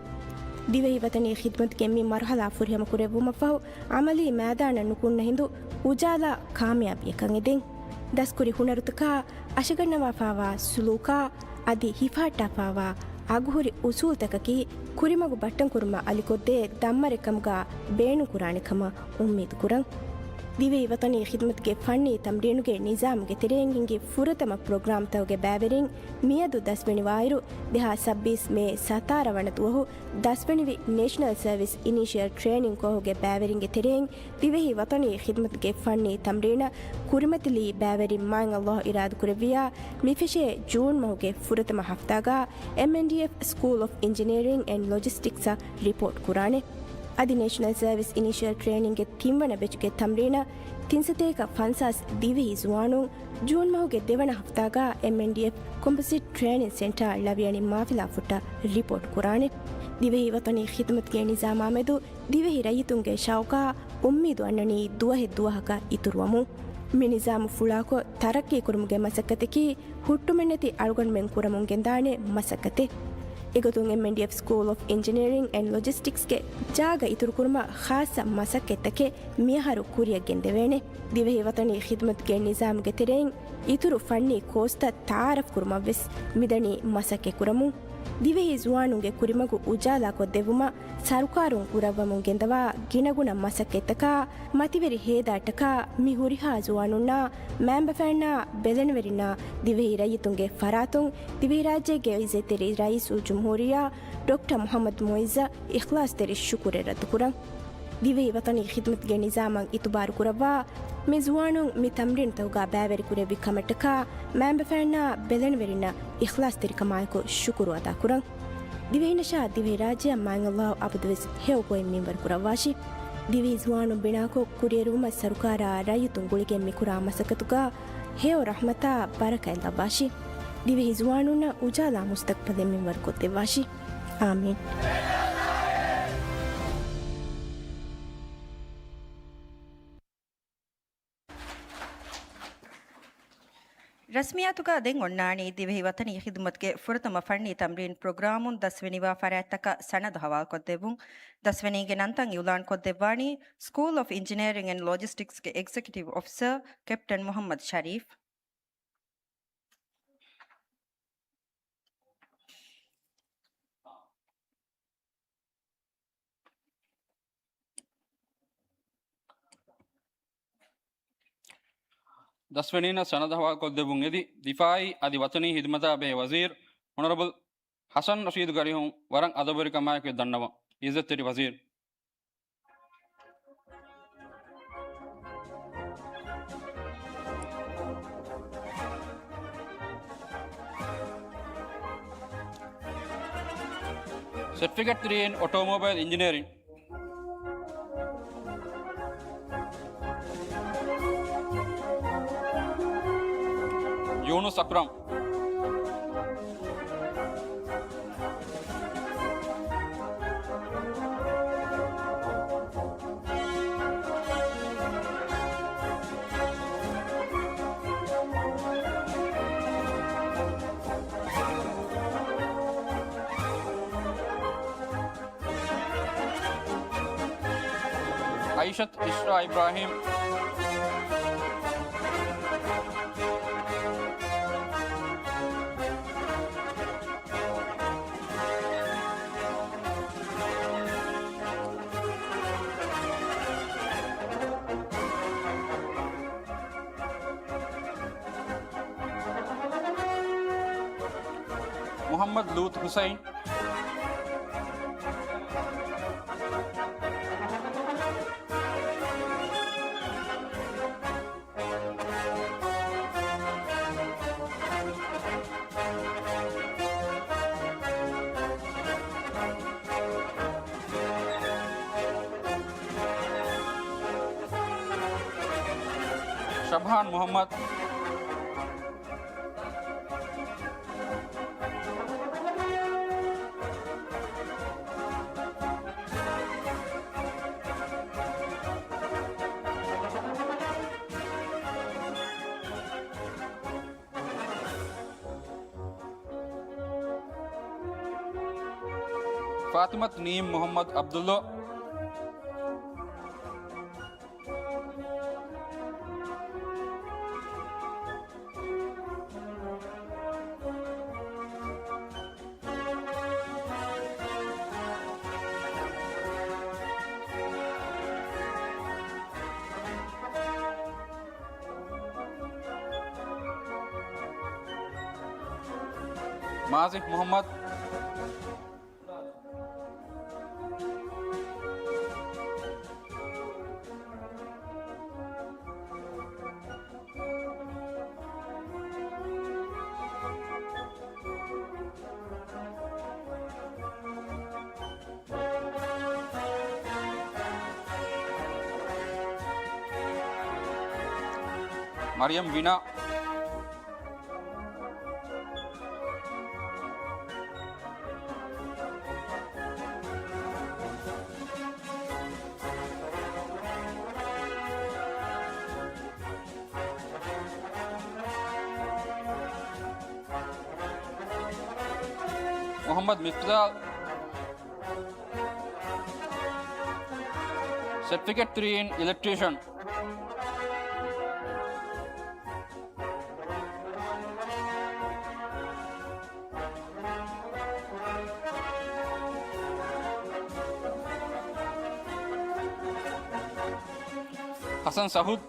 ދިވެހި ވަޠަނީ ޚިދުމަތުގެ މި މަރުޙަލާ ފުރިހަމަ ކުރެއްވުމަށްފަހު، ޢަމަލީ މައިދާނަށް ނުކުންނަ ހިނދު އުޖާލާ ކާމިޔާބީއަކަށް އެދެން. ދަސްކުރި ހުނަރުތަކާ އަށަގަންނަވާފާވާ ސުލޫކާ އަދި ހިފަހައްޓާފާވާ އަގުހުރި އުސޫލުތަކަކީ ކުރިމަގު ބައްޓަންކުރުމަށް އަލިކޮށްދޭ ދަންމަރެއް ކަމުގަ ބޭނުންކުރާނެ ކަމަށް އުއްމީދު ކުރަން. ދިވެހި ވަޠަނީ ޚިދުމަތުގެ ފަންނީ ތަމްރީނުގެ ނިޒާމުގެ ތެރެއިން ހިންގި ފުރަތަމަ ޕްރޮގްރާމްތަކުގެ ބައިވެރިން މިއަދު ދަސްވެނިވާއިރު، ދެހާސް ސައްބީސް މޭ ސަތާރަ ވަނަ ދުވަހު ދަސްވެނިވި ނޭޝަނަލް ސަރވިސް އިނީޝިއަލް ޓްރޭނިން ކޯހުގެ ބައިވެރިންގެ ތެރެއިން ދިވެހި ވަޠަނީ ޚިދުމަތުގެ ފަންނީ ތަމްރީނަށް ކުރިމަތިލީ ބައިވެރިން މާތް ﷲ އިރާދަކުރެއްވިޔާ، މިފެށޭ ޖޫން މަހުގެ ފުރަތަމަ ހަފްތާގަ އެމްއެންޑީއެފް ސްކޫލް އޮފް އިންޖިނިއަރިން އެންޑް ލޮޖިސްޓިކްސަށް ރިޕޯޓް ކުރާނެ. އަދި ނޭޝަނަލް ސަރވިސް އިނީޝިއަލް ޓްރޭނިންގެ ތިންވަނަ ބެޗުގެ ތަމްރީނަށް ތިންސަތޭކަ ފަންސާސް ދިވެހި ޒުވާނުން ޖޫން މަހުގެ ދެވަނަ ހަފްތާގަ އެމްއެންޑީއެފް ކޮމްޕޮޒިޓް ޓްރޭނިން ސެންޓާ ޅަވިޔަނި މާފިލާފުއްޓަށް ރިޕޯޓް ކުރާނެ. ދިވެހި ވަޠަނީ ޚިދުމަތުގެ ނިޒާމާމެދު ދިވެހި ރައްޔިތުންގެ ޝައުޤާ އުއްމީދު އަންނަނީ ދުވަހެއް ދުވަހަކަށް އިތުރުވަމުން. މި ނިޒާމު ފުޅާކޮށް ތަރައްޤީކުރުމުގެ މަސައްކަތަކީ ހުއްޓުމެއްނެތި އަޅުގަނޑުމެން ކުރަމުން ގެންދާނެ މަސައްކަތެއް. އެގޮތުން އެމްއެންޑީއެފް ސްކޫލް އޮފް އިންޖިނިއަރިން އެންޑް ލޮޖިސްޓިކްސްގެ ޖާގަ އިތުރުކުރުމަށް ޚާއްޞަ މަސައްކަތްތަކެއް މިއަހަރު ކުރިއަށް ގެންދެވޭނެ. ދިވެހި ވަޠަނީ ޚިދުމަތުގެ ނިޒާމުގެ ތެރެއިން އިތުރު ފަންނީ ކޯސްތައް ތައާރަފް ކުރުމަށްވެސް މިދަނީ މަސައްކަތް ކުރަމުން. ދިވެހި ޒުވާނުންގެ ކުރިމަގު އުޖާލާކޮށްދެއްވުމަށް ސަރުކާރުން ކުރައްވަމުން ގެންދަވާ ގިނަގުނަ މަސައްކަތްތަކާ، މަތިވެރި ހޭދާއްޓަކާ، މި ހުރިހާ ޒުވާނުންނާ، މައިންބަފައިންނާ، ބެލެނިވެރިންނާ، ދިވެހި ރައްޔިތުންގެ ފަރާތުން ދިވެހިރާއްޖޭގެ އިއްޒަތްތެރި ރައީސުލްޖުމްހޫރިއްޔާ ޑޮކްޓަރ މުޙައްމަދު މުޢިއްޒަށް އިޚްލާޞްތެރި ޝުކުރެއް ރައްދުކުރަން. ދިވެހި ވަޠަނީ ޚިދުމަތުގެ ނިޒާމަށް އިތުބާރު ކުރައްވާ، މި ޒުވާނުން މި ތަމްރީނުތަކުގަ ބައިވެރިކުރެއްވި ކަމަށްޓަކާ، މައިންބަފައިންނާ ބެލެނިވެރިންނަށް އިޚްލާޞްތެރިކަމާއެކު ޝުކުރު އަދާކުރަން. ދިވެހިނަށާ ދިވެހިރާއްޖެއަށް މާތް ﷲ އަބަދުވެސް ހެޔޮ ގޮތް މިންވަރު ކުރައްވާށި. ދިވެހި ޒުވާނުން ބިނާކޮށް، ކުރިއެރުވުމަށް ސަރުކާރާ ރައްޔިތުން ގުޅިގެން މިކުރާ މަސައްކަތުގަ ހެޔޮ ރަޙްމަތާ ބަރަކާތް ލައްވާށި. ދިވެހި ޒުވާނުންނަށް އުޖާލާ މުސްތަޤްބަލެއް މިންވަރު ކޮށްދެއްވާށި. އާމީން. ރަސްމިއްޔާތުގަ ދެން އޮންނާނީ ދިވެހި ވަޠަނީ ޚިދުމަތުގެ ފުރަތަމަ ފަންނީ ތަމްރީން ޕްރޮގްރާމުން ދަސްވެނިވާ ފަރާތްތަކަށް ސަނަދު ހަވާލުކޮށްދެއްވުން. ދަސްވެނީގެ ނަންތައް އިއުލާން ކޮށްދެއްވާނީ ސްކޫލް އޮފް އިންޖިނިއަރިން އެންޑް ލޮޖިސްޓިކްސްގެ އެގްޒެކެޓިވް އޮފިސަރ ކެޕްޓަން މުޙައްމަދު ޝަރީފް. ދަސްވެނީންނަށް ސަނަދު ހަވާލުކޮށްދެއްވުން އެދި، ދިފާއީ އަދި ވަޠަނީ ޚިދުމަތާ ބެހޭ ވަޒީރު އޮނަރަބަލް ޙަސަން ރަޝީދު ގަރިހުން ވަރަށް އަދަބުވެރިކަމާއެކު ދަންނަވަން. އިއްޒަތްތެރި ވަޒީރު. ސެޓްފިކެޓް ތްރީ އިން އޮޓޯމޮބައިލް އިންޖިނިއަރިން. ޔޫނުސް އަކްރަމް. އައިޝަތު އިޝްރާ އިބްރާހީމް. މުޙައްމަދު ލޫޠު ޙުސައިން. ޝަބްހާން މުޙައްމަދު. ފާތިމަތު ނީމް މުޙައްމަދު ޢަބްދުﷲ. މާޒިހް މުޙައްމަދު. މަރިޔަމް ވިނާ. މުޙައްމަދު މިފްޒާލް. ސެޓްފިކެޓް ތްރީ އިން އިލެކްޓްރީޝަން. ޙަސަން ސަހުދް.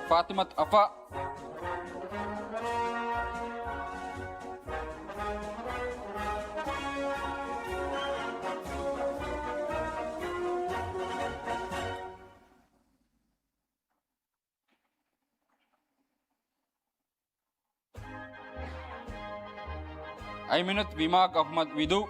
ފާތިމަތު އަފާ. އައިމިނަތު ވިމާގް އަޙްމަދު ވިދޫ.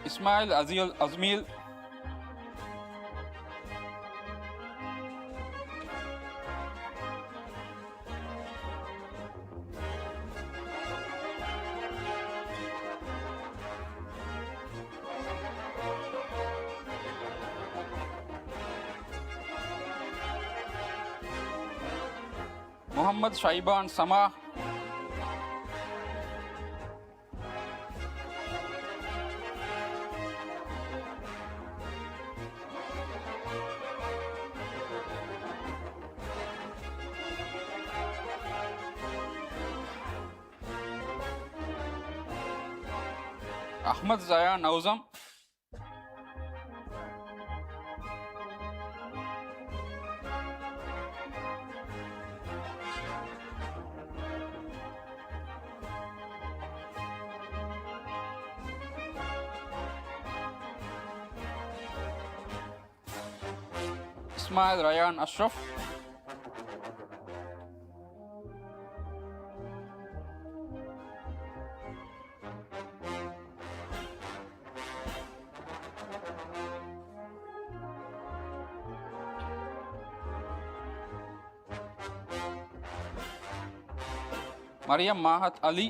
އިސްމާޢީލް އަޒީލް އަޒްމީލް. މުޙައްމަދު ޝައިބާން ސަމާ. އަޙްމަދު ޒަޔާން ނައުޒަމް. އިސްމާއިލް ރަޔާން އަޝްރަފް. މަރިޔަމް މާހަތް އަލީ.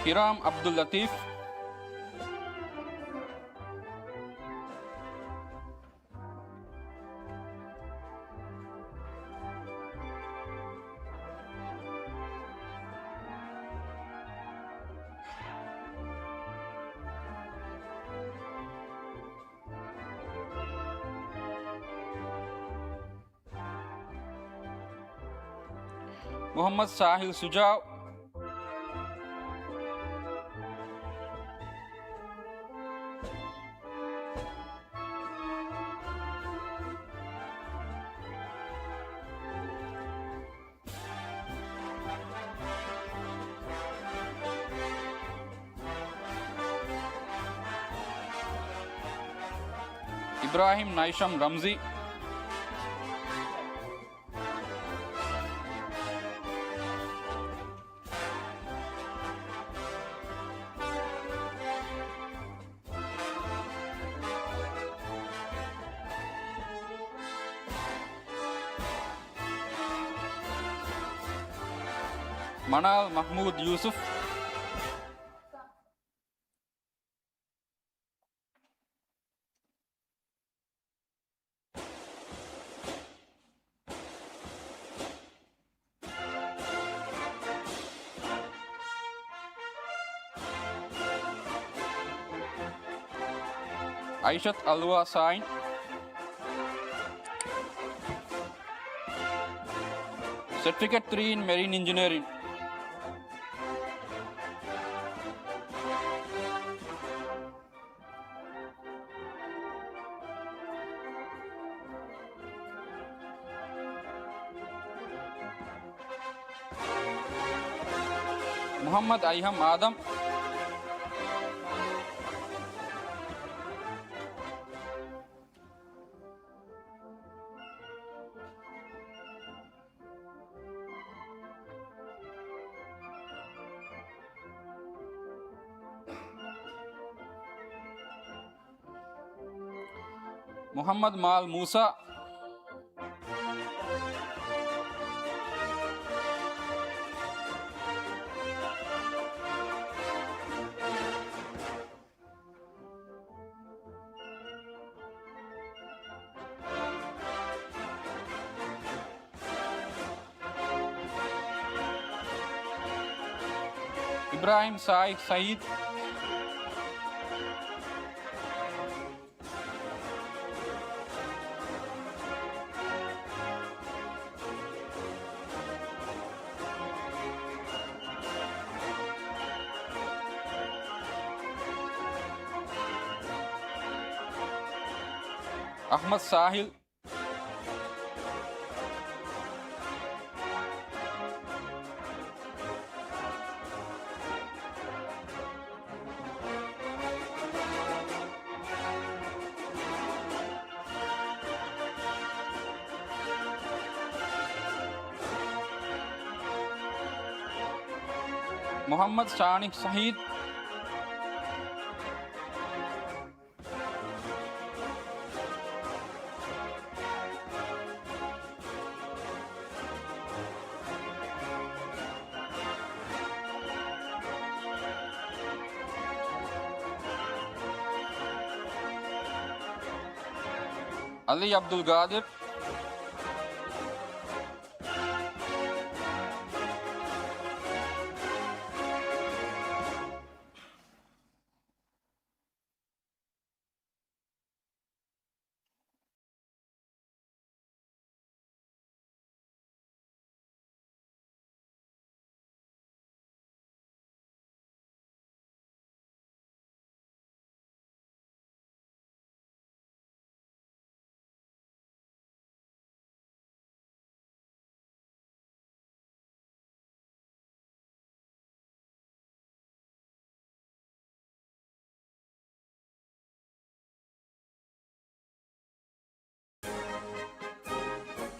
ކިރާމް އަބްދުއްލަތީފް. މުޙައްމަދު ސާހިލް ޝުޖާޢު. އިބްރާހިމް ނައިޝަމް ރަމްޒީ. މަނާލް މަޙްމޫދު ޔޫސުފް. އައިޝަތު އަލްވާ ސާއިން. ސެޓްފިކެޓް ތްރީ އިން މެރިން އިންޖިނިއަރިން. މުޙައްމަދު އައިހަމް އާދަމް. މުޙައްމަދު މާލް މޫސާ. އިބްރާހިމް ސާއިފް ސައީދު. އަޙްމަދު ސާހިލް. މުޙައްމަދު ޝާނިހް ޝަހީދު. އަލީ އަބްދުލް ގާދިރު.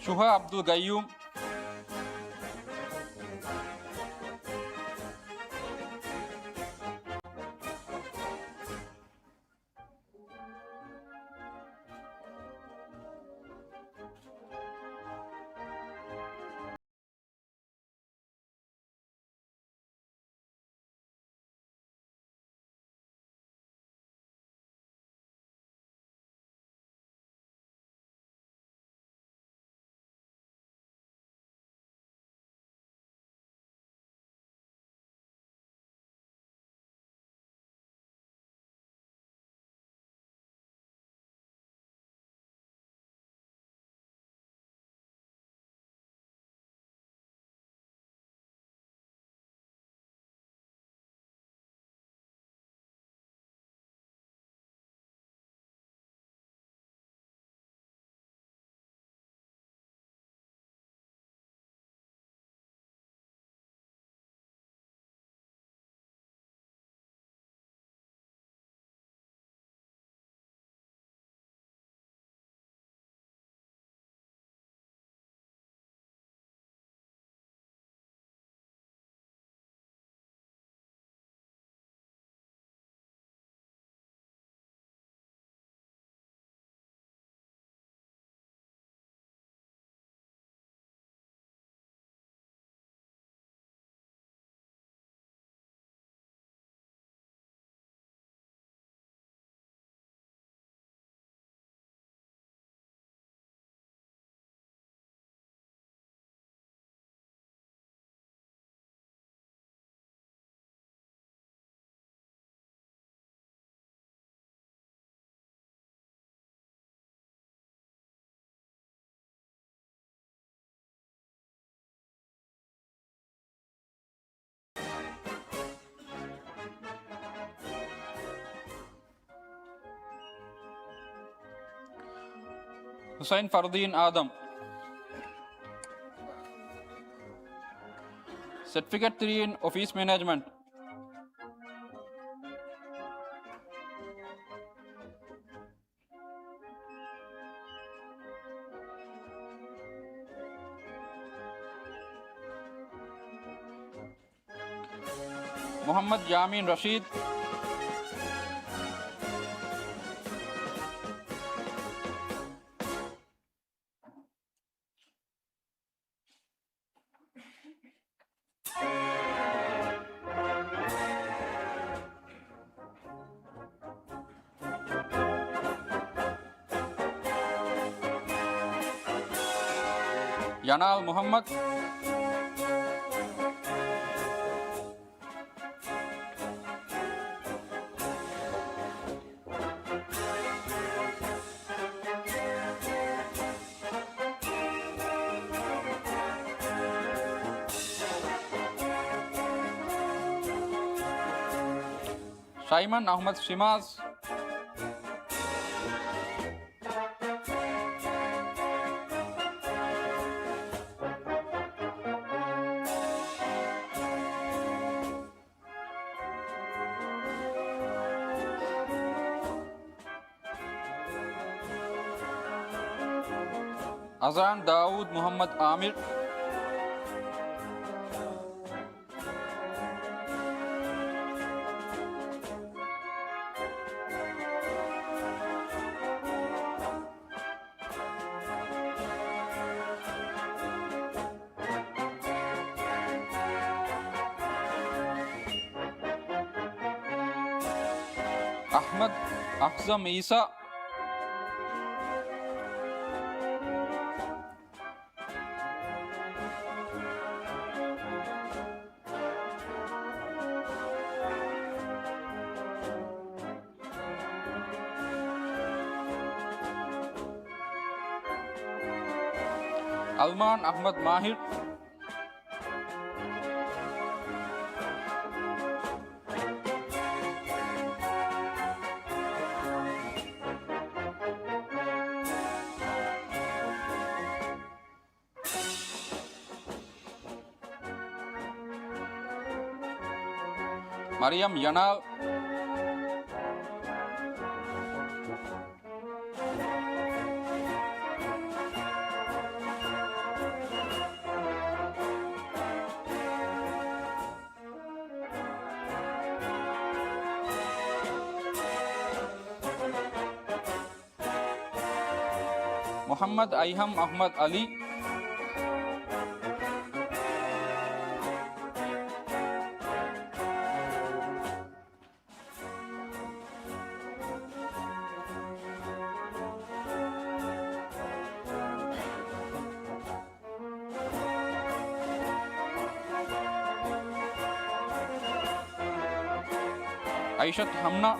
ޝުހާ އަބްދުލް ގައްޔޫމް. ހުސައިން ފަރުދީން އާދަމް. ސެޓްފިކެޓް ތްރީ އިން އޮފީސް މެނޭޖްމަންޓް. މުޙައްމަދު ޔާމީން ރަޝީދު. ޔަނާލް މުޙައްމަދު. ޝައިމަން އަޙްމަދު ޝިމާޒް. އަޒާން ދާއޫދު މުޙައްމަދު އާމިރު. އަޙްމަދު އަޙްޒަމް އީސާ. އަލްމާން އަޙްމަދު މާހިރު. މަރިޔަމް ޔަނާލް. މުޙައްމަދު އައިހަމް އަޙްމަދު ޢަލީ. އައިޝަތު ހަމްނާ.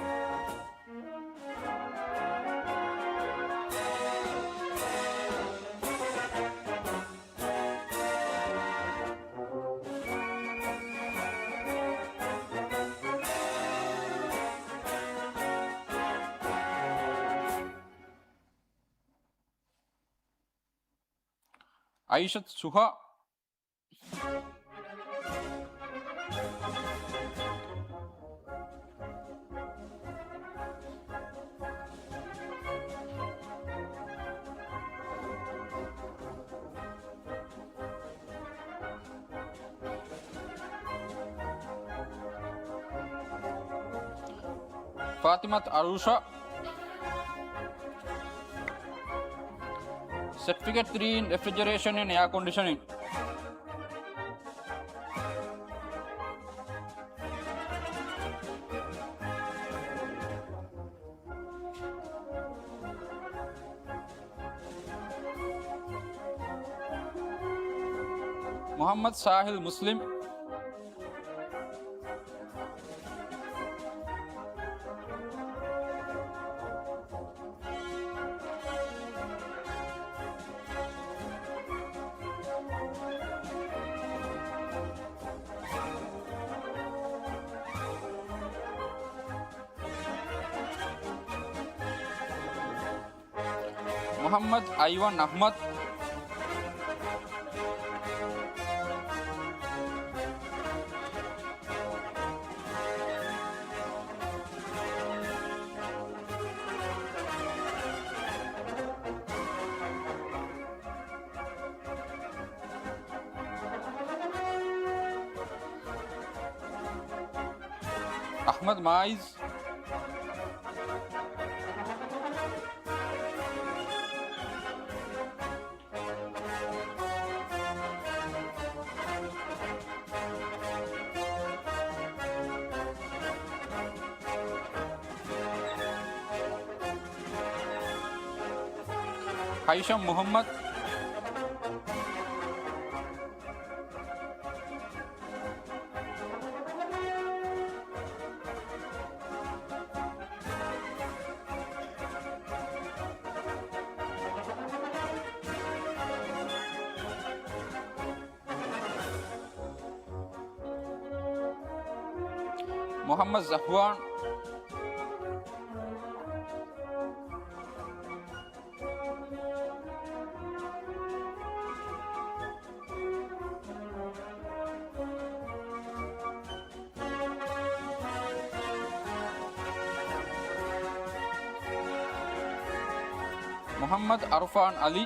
އައިޝަތު ސުހާ. ފާތިމަތު އަރޫޝާ. ސެޓްފިކެޓް ތްރީ އިން ރެފްރިޖަރޭޝަން އެންޑް އެއާ ކޮންޑިޝަނިން. މުޙައްމަދު ސާހިލް މުސްލިމް. މުޙައްމަދު އައިވަން އަޙްމަދު. އަޙްމަދު މާއިޒް. ހައިޝަމް މުޙައްމަދު. މުޙައްމަދު ޒަޙްވާން. މުޙައްމަދު އަރުފާން ޢަލީ.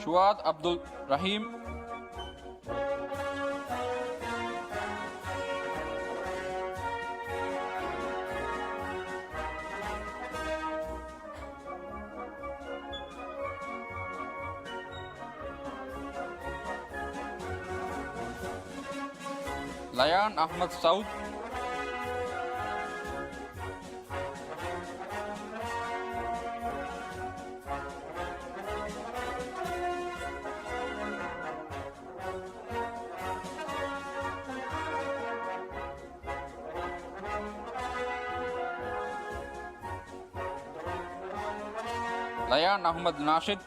ޝުވާދު ޢަބްދުއް ރަޙީމް. ލަޔާން އަޙްމަދު ސައުދު. ލަޔާން އަޙްމަދު ނާޝިދު.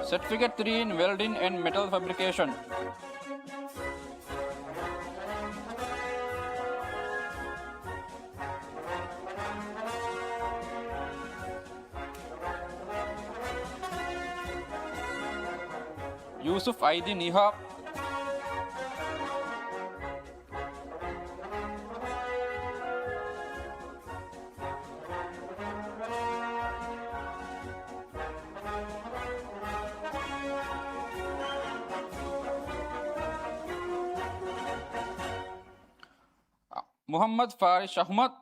ސެޓްފިކެޓް ތްރީ އިން ވެލްޑިން އެންޑް މެޓަލް ފެބްރިކޭޝަން. ޔޫސުފް އައިދިން އިހާގް. މުޙައްމަދު ފާރިޝް އަޙްމަދު.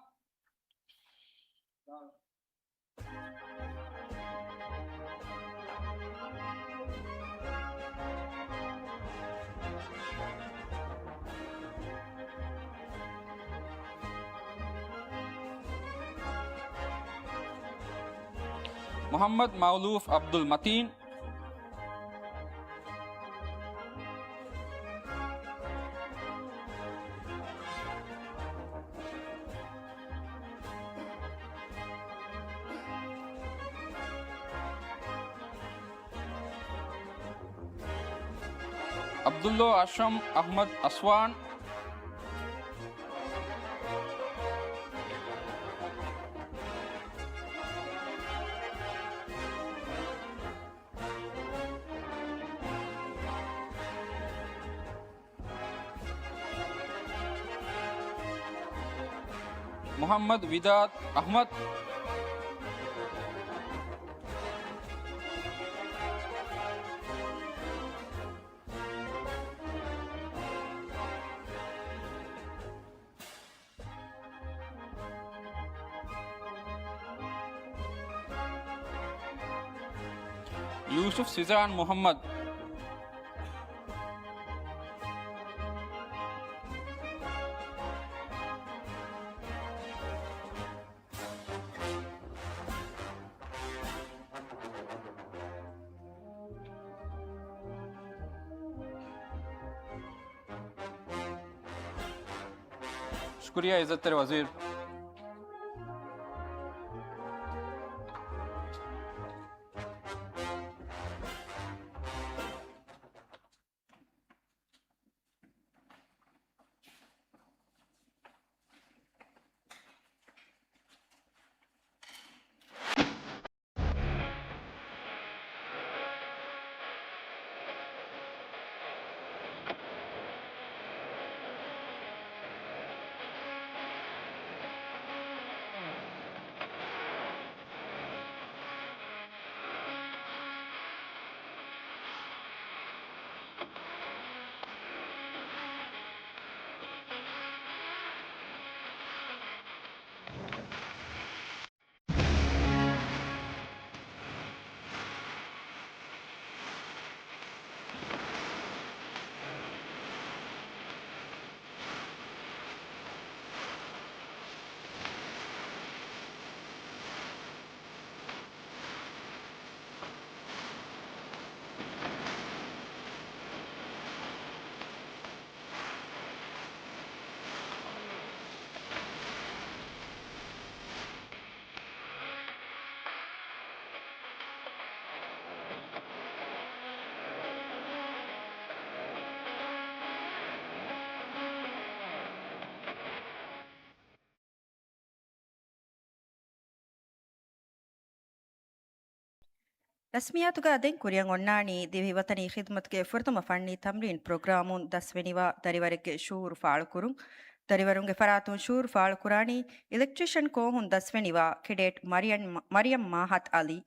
މުޙައްމަދު މައުލޫފް ޢަބްދުލް މަތީން. ޢަބްދުﷲ އަޝްރަމް އަޙްމަދު އަސްވާން. މުޙައްމަދު ވިދާދު އަޙްމަދު. ޔޫސުފް ސިޒާން މުޙައްމަދު. ޝުކުރިއްޔާ ޢިއްޒަތްތެރި ވަޒީރު. ރަސްމިއްޔާތުގަ ދެން ކުރިއަށް އޮންނާނީ ދިވެހި ވަތަނީ ޚިދުމަތުގެ ފުރަތަމަ ފަންނީ ތަމްރީން ޕްރޮގްރާމުން ދަސްވެނިވާ ދަރިވަރެއްގެ ޝުޢޫރު ފާޅުކުރުން. ދަރިވަރުންގެ ފަރާތުން ޝުޢޫރު ފާޅުކުރާނީ އިލެކްޓްރިޝަން ކޯހުން ދަސްވެނިވާ ކެޑެޓް މަރިޔަން، މަރިޔަމް މާހަތް އަލީ.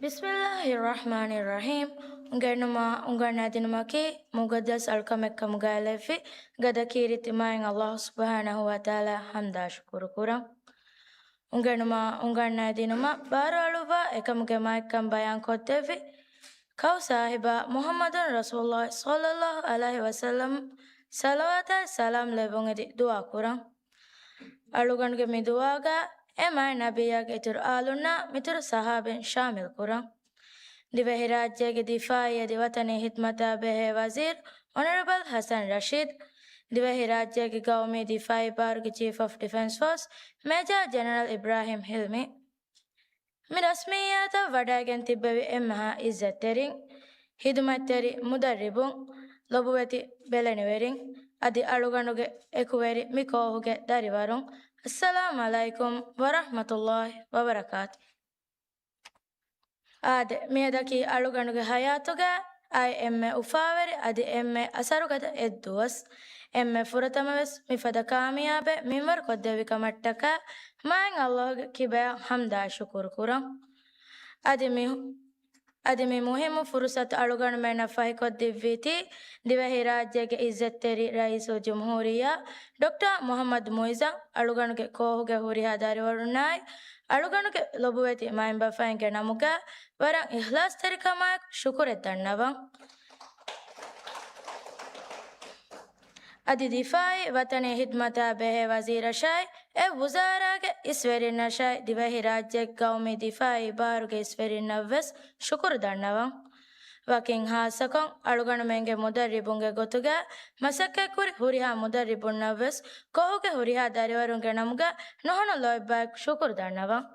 ބިސްމިއްލާހިއްރަޙްމާނިއްރަޙީމް. އުނގެނުމާ އުނގަންނައިދިނުމަކީ މުޤައްދަސް އަޅުކަމެއްކަމުގައި ލެއްވި ގަދަ ކީރިތި މާތް ﷲ ސުބްޙާނަހޫ ވަތަޢާލާއަށް ޙަމްދާ ޝުކުރު ކުރަން. އުނގެނުމާ އުނގަންނައިދިނުމަށް ބާރުއަޅުއްވާ އެކަމުގެ މާތްކަން ބަޔާންކޮށްދެއްވި ކައު ސާހިބާ މުޙައްމަދު ރަސޫލުﷲ ޞައްލަﷲ ޢަލައިހި ވަސައްލަމަށް ޞަލަވާތާއި ސަލާމް ލެއްވުން އެދި ދުޢާ ކުރަން. އަޅުގަނޑުގެ މި ދުޢާގަ އެ މާތް ނަބިއްޔާގެ އިތުރު އާލުންނާ މިތުރު ޞަޙާބީން ޝާމިލް ކުރަން. ދިވެހިރާއްޖޭގެ ދިފާޢީ އަދި ވަތަނީ ޚިދްމަތާ ބެހޭ ވަޒީރު އޮނަރަބަލް ޙަސަން ރަޝީދު، ދިވެހިރާއްޖޭގެ ގައުމީ ދިފާޢީ ބާރުގެ ޗީފް އޮފް ޑިފެންސް ފޯސް މޭޖާ ޖެނެރަލް އިބްރާހީމް ޙިލްމީ. މި ރަސްމިއްޔާތަށް ވަޑައިގެން ތިއްބެވި އެންމެހާ ޢިއްޒަތްތެރިން، ޚިދުމަތްތެރި މުދައްރިބުން، ލޮބުވެތި ބެލެނިވެރިން، އަދި އަޅުގަނޑުގެ އެކުވެރި މި ކޯހުގެ ދަރިވަރުން، އައްސަލާމް ޢަލައިކުމް ވަރަޙްމަތުﷲ ވަބަރަކާތު. އާދެ، މިއަދަކީ އަޅުގަނޑުގެ ހަޔާތުގަ އައި އެންމެ އުފާވެރި އަދި އެންމެ އަސަރުގަދަ އެއްދުވަސް. އެންމެ ފުރަތަމަވެސް މިފަދަ ކާމިޔާބެއް މިންވަރުކޮށްދެއްވި ކަމަށްޓަކާ މާތް ﷲ ގެ ކިބަޔަށް ޙަމްދާ ޝުކުރު ކުރަން. އަދި މި، އަދި މި މުހިއްމު ފުރުޞަތު އަޅުގަނޑުމެންނަށް ފަހިކޮށްދެއްވީތީ، ދިވެހިރާއްޖޭގެ ޢިއްޒަތްތެރި ރައީސުލްޖުމްހޫރިއްޔާ ޑޮކްޓަރ މުޙައްމަދު މުޢިއްޒަށް އަޅުގަނޑުގެ ކޯހުގެ ހުރިހާ ދަރިވަރުންނާއި، އަޅުގަނޑުގެ ލޮބުވެތި މައިންބަފައިންގެ ނަމުގަ ވަރަށް އިޚްލާޞްތެރިކަމާއެކު ޝުކުރެއް ދަންނަވަން. އަދި ދިފާޢީ ވަޠަނީ ޚިދްމަތާ ބެހޭ ވަޒީރަށާއި، އެ ވުޒާރާގެ އިސްވެރިންނަށާއި، ދިވެހިރާއްޖޭގެ ޤައުމީ ދިފާޢީ ބާރުގެ އިސްވެރިންނަށްވެސް ޝުކުރު ދަންނަވަން. ވަކިން ޚާއްޞަކޮށް، އަޅުގަނޑުމެންގެ މުދައްރިބުންގެ ގޮތުގަ މަސައްކަތްކުރި ހުރިހާ މުދައްރިބުންނަށްވެސް، ކޯހުގެ ހުރިހާ ދަރިވަރުންގެ ނަމުގަ ނުހަނު ލޯތްބާއެކު ޝުކުރު ދަންނަވަން.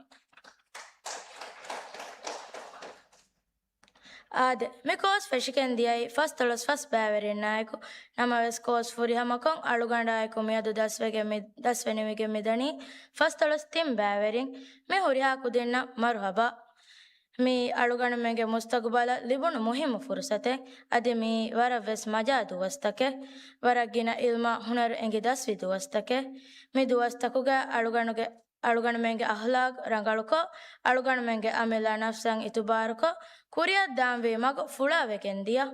އާދެ، މި ކޯސް ފެށިގެން ދިޔައީ ފަސްދޮޅަސް ފަސް ބައިވެރިންނާއެކު. ނަމަވެސް، ކޯސް ފުރިހަމަކޮށް، އަޅުގަނޑާއެކު މިއަދު ދަސްވެގެން މި، ދަސްވެ ނިމިގެން މިދަނީ ފަސްދޮޅަސް ތިން ބައިވެރިން. މި ހުރިހާ ކުދިންނަށް މަރުޙަބާ. މި އަޅުގަނޑުމެންގެ މުސްތަގުބަލަށް ލިބުނު މުހިއްމު ފުރުޞަތެއް. އަދި މީ ވަރަށްވެސް މަޖާ ދުވަސްތަކެއް. ވަރަށް ގިނަ ޢިލްމާ ހުނަރު އެނގި ދަސްވި ދުވަސްތަކެއް. މި ދުވަސްތަކުގަ އަޅުގަނޑުގެ އަޅުގަނޑުމެންގެ އަޚްލާޤް ރަނގަޅުކޮށް، އަޅުގަނޑުމެންގެ އަމިއްލަ ނަފްސަށް އިތުބާރުކޮށް، ކުރިއަށް ދާންވީ މަގު ފުޅާވެގެން ދިޔަ.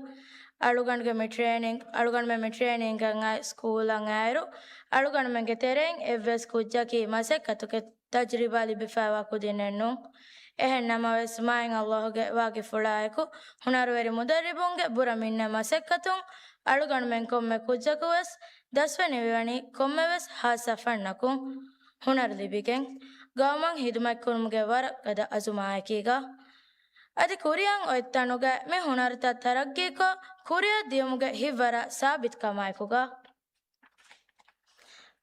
އަޅުގަނޑުގެ މި ޓްރޭނިން، އަޅުގަނޑުމެން މި ޓްރޭނިންގަށް އައި ސްކޫލަށް އައިރު، އަޅުގަނޑުމެންގެ ތެރެއިން އެއްވެސް ކުއްޖަކީ މަސައްކަތުގެ ތަޖްރިބާ ލިބިފައިވާ ކުދިންނެއް ނޫން. އެހެން ނަމަވެސް، މާތް ﷲ ގެ ވާގިފުޅާއެކު، ހުނަރުވެރި މުދައްރިބުންގެ ބުރަ މިންނަ މަސައްކަތުން އަޅުގަނޑުމެން ކޮންމެ ކުއްޖަކުވެސް ދަސްވެ ނިމިވަނީ ކޮންމެވެސް ޚާއްޞަ ފަންނަކުން ހުނަރު ލިބިގެން، ގައުމަށް ޚިދުމަތްކުރުމުގެ ވަރަށް ގަދަ އަޒުމާއެކީގަ. އަދި ކުރިއަށް އޮތް ތަނުގަ މި ހުނަރުތައް ތަރައްގީކޮށް، ކުރިއަށް ދިޔުމުގެ ހިތްވަރާ ސާބިތުކަމާއެކުގަ.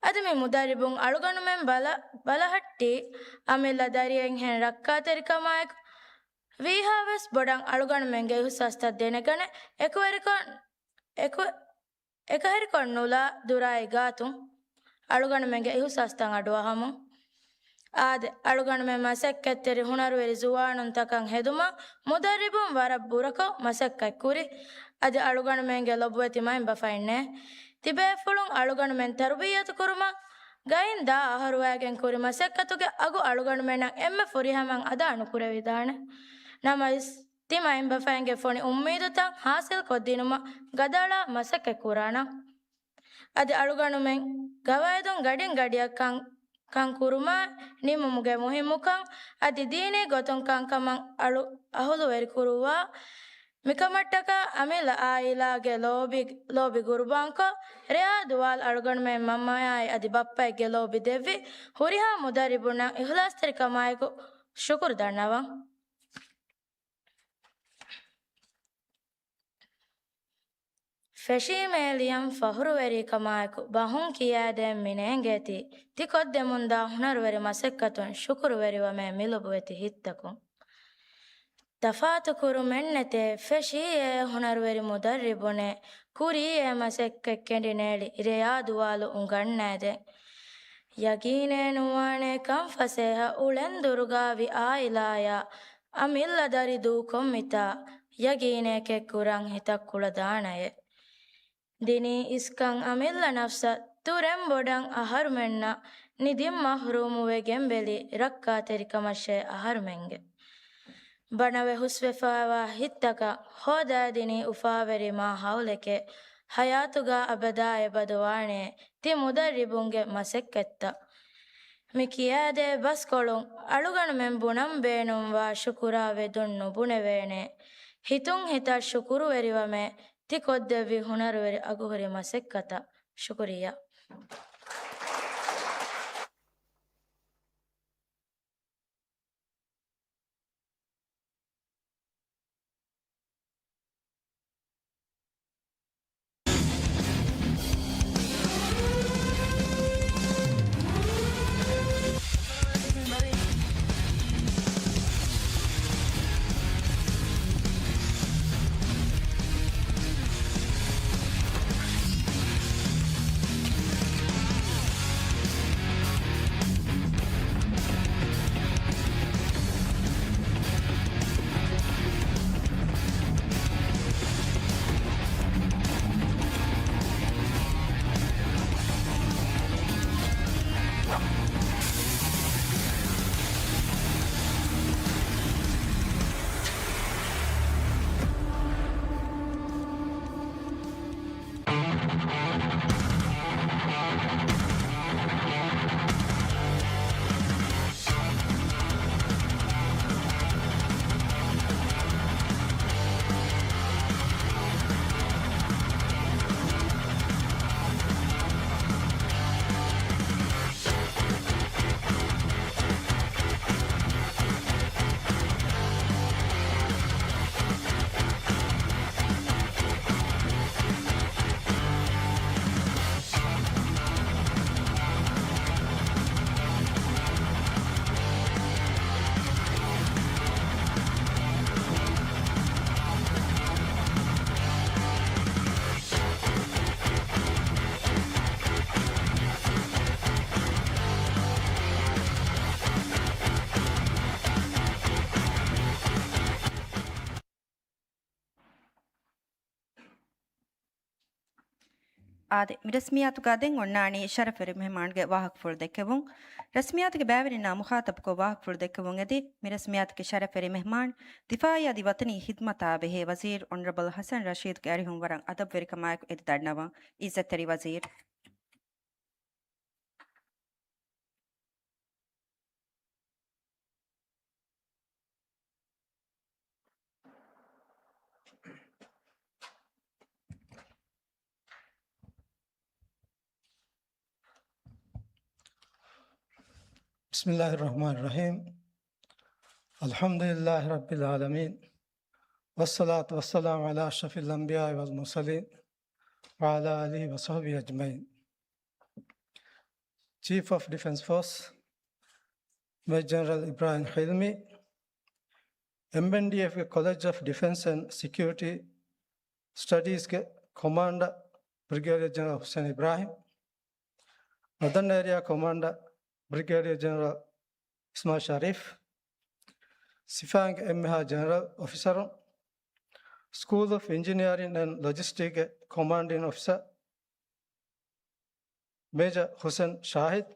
އަދި މި މުދައްރިބުން އަޅުގަނޑުމެން ބަލަ، ބަލަހައްޓީ އަމިއްލަ ދަރިއެއްހެން ރައްކާތެރިކަމާއެކު، ވީހާވެސް ބޮޑަށް އަޅުގަނޑުމެންގެ އިހުސާސްތައް ދެނެގަނެ، އެކުވެރިކޮށް، އެކު، އެކަހެރިކޮށް ނުލާ ދުރާއި ގާތުން އަޅުގަނޑުމެންގެ އިހުސާސްތައް އަޑުއަހަމުން. އާދެ، އަޅުގަނޑުމެން މަސައްކަތްތެރި ހުނަރުވެރި ޒުވާނުންތަކަށް ހެދުމަށް މުދައްރިބުން ވަރަށް ބުރަކޮށް މަސައްކަތް ކުރި. އަދި އަޅުގަނޑުމެންގެ ލޮބުވެތި މައިންބަފައިންނޭ، ތިބޭފުޅުން އަޅުގަނޑުމެން ތަރުބިއްޔަތު ކުރުމަށް ގައިން ދާ އަހަރުވައިގެން ކުރި މަސައްކަތުގެ އަގު އަޅުގަނޑުމެންނަށް އެންމެ ފުރިހަމައިން އަދާ ނުކުރެވިދާނެ. ނަމަވެސް، ތި މައިންބަފައިންގެ ފޮނި އުއްމީދުތައް ހާސިލްކޮށްދިނުމަށް ގަދައަޅާ މަސައްކަތް ކުރާނަން. އަދި އަޅުގަނޑުމެން ގަވާއިދުން ގަޑިން ގަޑިއަށް ކަން، ކަން ކުރުމާ ނިމުމުގެ މުހިއްމުކަން، އަދި ދީނީ ގޮތުން ކަންކަމަށް އަޅު، އަހުލުވެރިކުރުވާ، މިކަމަށްޓަކާ އަމިއްލަ އާއިލާގެ ލޯބި، ލޯބި ގުރުބާންކޮށް، ރެޔާ ދުވާލު އަޅުގަނޑުމެން މަންމަޔާއި އަދި ބައްޕައެއްގެ ލޯބި ދެއްވި ހުރިހާ މުދައްރިބުންނަށް އިޚްލާޞްތެރިކަމާއެކު ޝުކުރު ދަންނަވަން. ފެށީމޭ ލިޔަން ފަޚުރުވެރިކަމާއެކު ބަހުން ކިޔާދޭން މިނޭނގޭތީ، ތި ކޮށްދެމުންދާ ހުނަރުވެރި މަސައްކަތުން ޝުކުރުވެރިވަމޭ މިލޮބުވެތި ހިތްތަކުން. ތަފާތުކުރުމެއްނެތޭ، ފެށީއޭ ހުނަރުވެރި މުދައްރިބުނޭ، ކުރީއޭ މަސައްކަތް ކެނޑިނޭޅި ރެޔާ ދުވާލު އުނގަންނާދޭން. ޔަގީނޭ ނުވާނޭ ކަންފަސޭހަ އުޅެންދުރުގާވި އާއިލާޔާ، އަމިއްލަ ދަރި ދޫކޮށް މިތާ، ޔަގީނޭކެއް ކުރަން ހިތަށް ކުޅަދާނައޭ. ދިނީ އިސްކަން އަމިއްލަ ނަފްސަށް ތުރެން ބޮޑަށް އަހަރުމެންނަށް ނިދިން މަޙްރޫމުވެގެން ބެލި ރައްކާތެރިކަމަށޭ އަހަރުމެންގެ. ބަނަވެ ހުސްވެފައިވާ ހިތްތަކަށް ހޯދާދިނީ އުފާވެރި މާހައުލެކޭ. ހަޔާތުގާ އަބަދާ އެބަދުވާނޭ ތި މުދައްރިބުންގެ މަސައްކަތްތައް. މި ކިޔާދޭ ބަސްކޮޅުން އަޅުގަނޑުމެން ބުނަން ބޭނުންވާ ޝުކުރާ ވެދުން ނުބުނެވޭނެ. ހިތުން ހިތަށް ޝުކުރުވެރިވަމޭ ތި ކޮށްދެއްވި ހުނަރުވެރި އަގުހުރި މަސައްކަތަށް. ޝުކުރިއްޔާ. އާދެ، މި ރަސްމިއްޔާތުގަ ދެން އޮންނާނީ ޝަރަފްވެރި މެހެމާންގެ ވާހަކަފުޅު ދެއްކެވުން. ރަސްމިއްޔާތުގެ ބައިވެރިންނާ މުޚާޠަބުކޮށް ވާހަކަފުޅު ދެއްކެވުން އެދި، މި ރަސްމިއްޔާތުގެ ޝަރަފްވެރި މެހެމާން، ދިފާއީ އަދި ވަޠަނީ ޚިދްމަތާ ބެހޭ ވަޒީރު އޮނަރަބަލް ޙަސަން ރަޝީދުގެ އަރިހުން ވަރަށް އަދަބުވެރިކަމާއެކު އެދި ދަންނަވަން. ޢިއްޒަތްތެރި ވަޒީރު. بسم الله الرحمن الرحيم. الحمد لله رب العالمين. والصلاة والسلام على أشرف الأنبياء والمرسلين وعلى آله وصحبه أجمعين. Chief of Defence Force, Major General Ibrahim Hilmi, M N D F ގެ College of Defence and Security Studies ގެ ކޮމާންޑަރ ބްރިގޭޑިއަރ ޖެނެރަލް ހުސެން އިބްރާހިމް، ނޯދަން އޭރިއާ ކޮމާންޑަރ ބްރިގޭޑިއަރ ޖެނެރަލް އިސްމާއިލް ޝަރީފް، ސިފައިންގެ އެންމެހާ ޖެނެރަލް އޮފިސަރުން، ސްކޫލް އޮފް އިންޖިނިއަރިން އެންޑް ލޮޖިސްޓިކްގެ ކޮމާންޑިން އޮފިސަރ މޭޖަރ ހުސެން ޝާހިދް،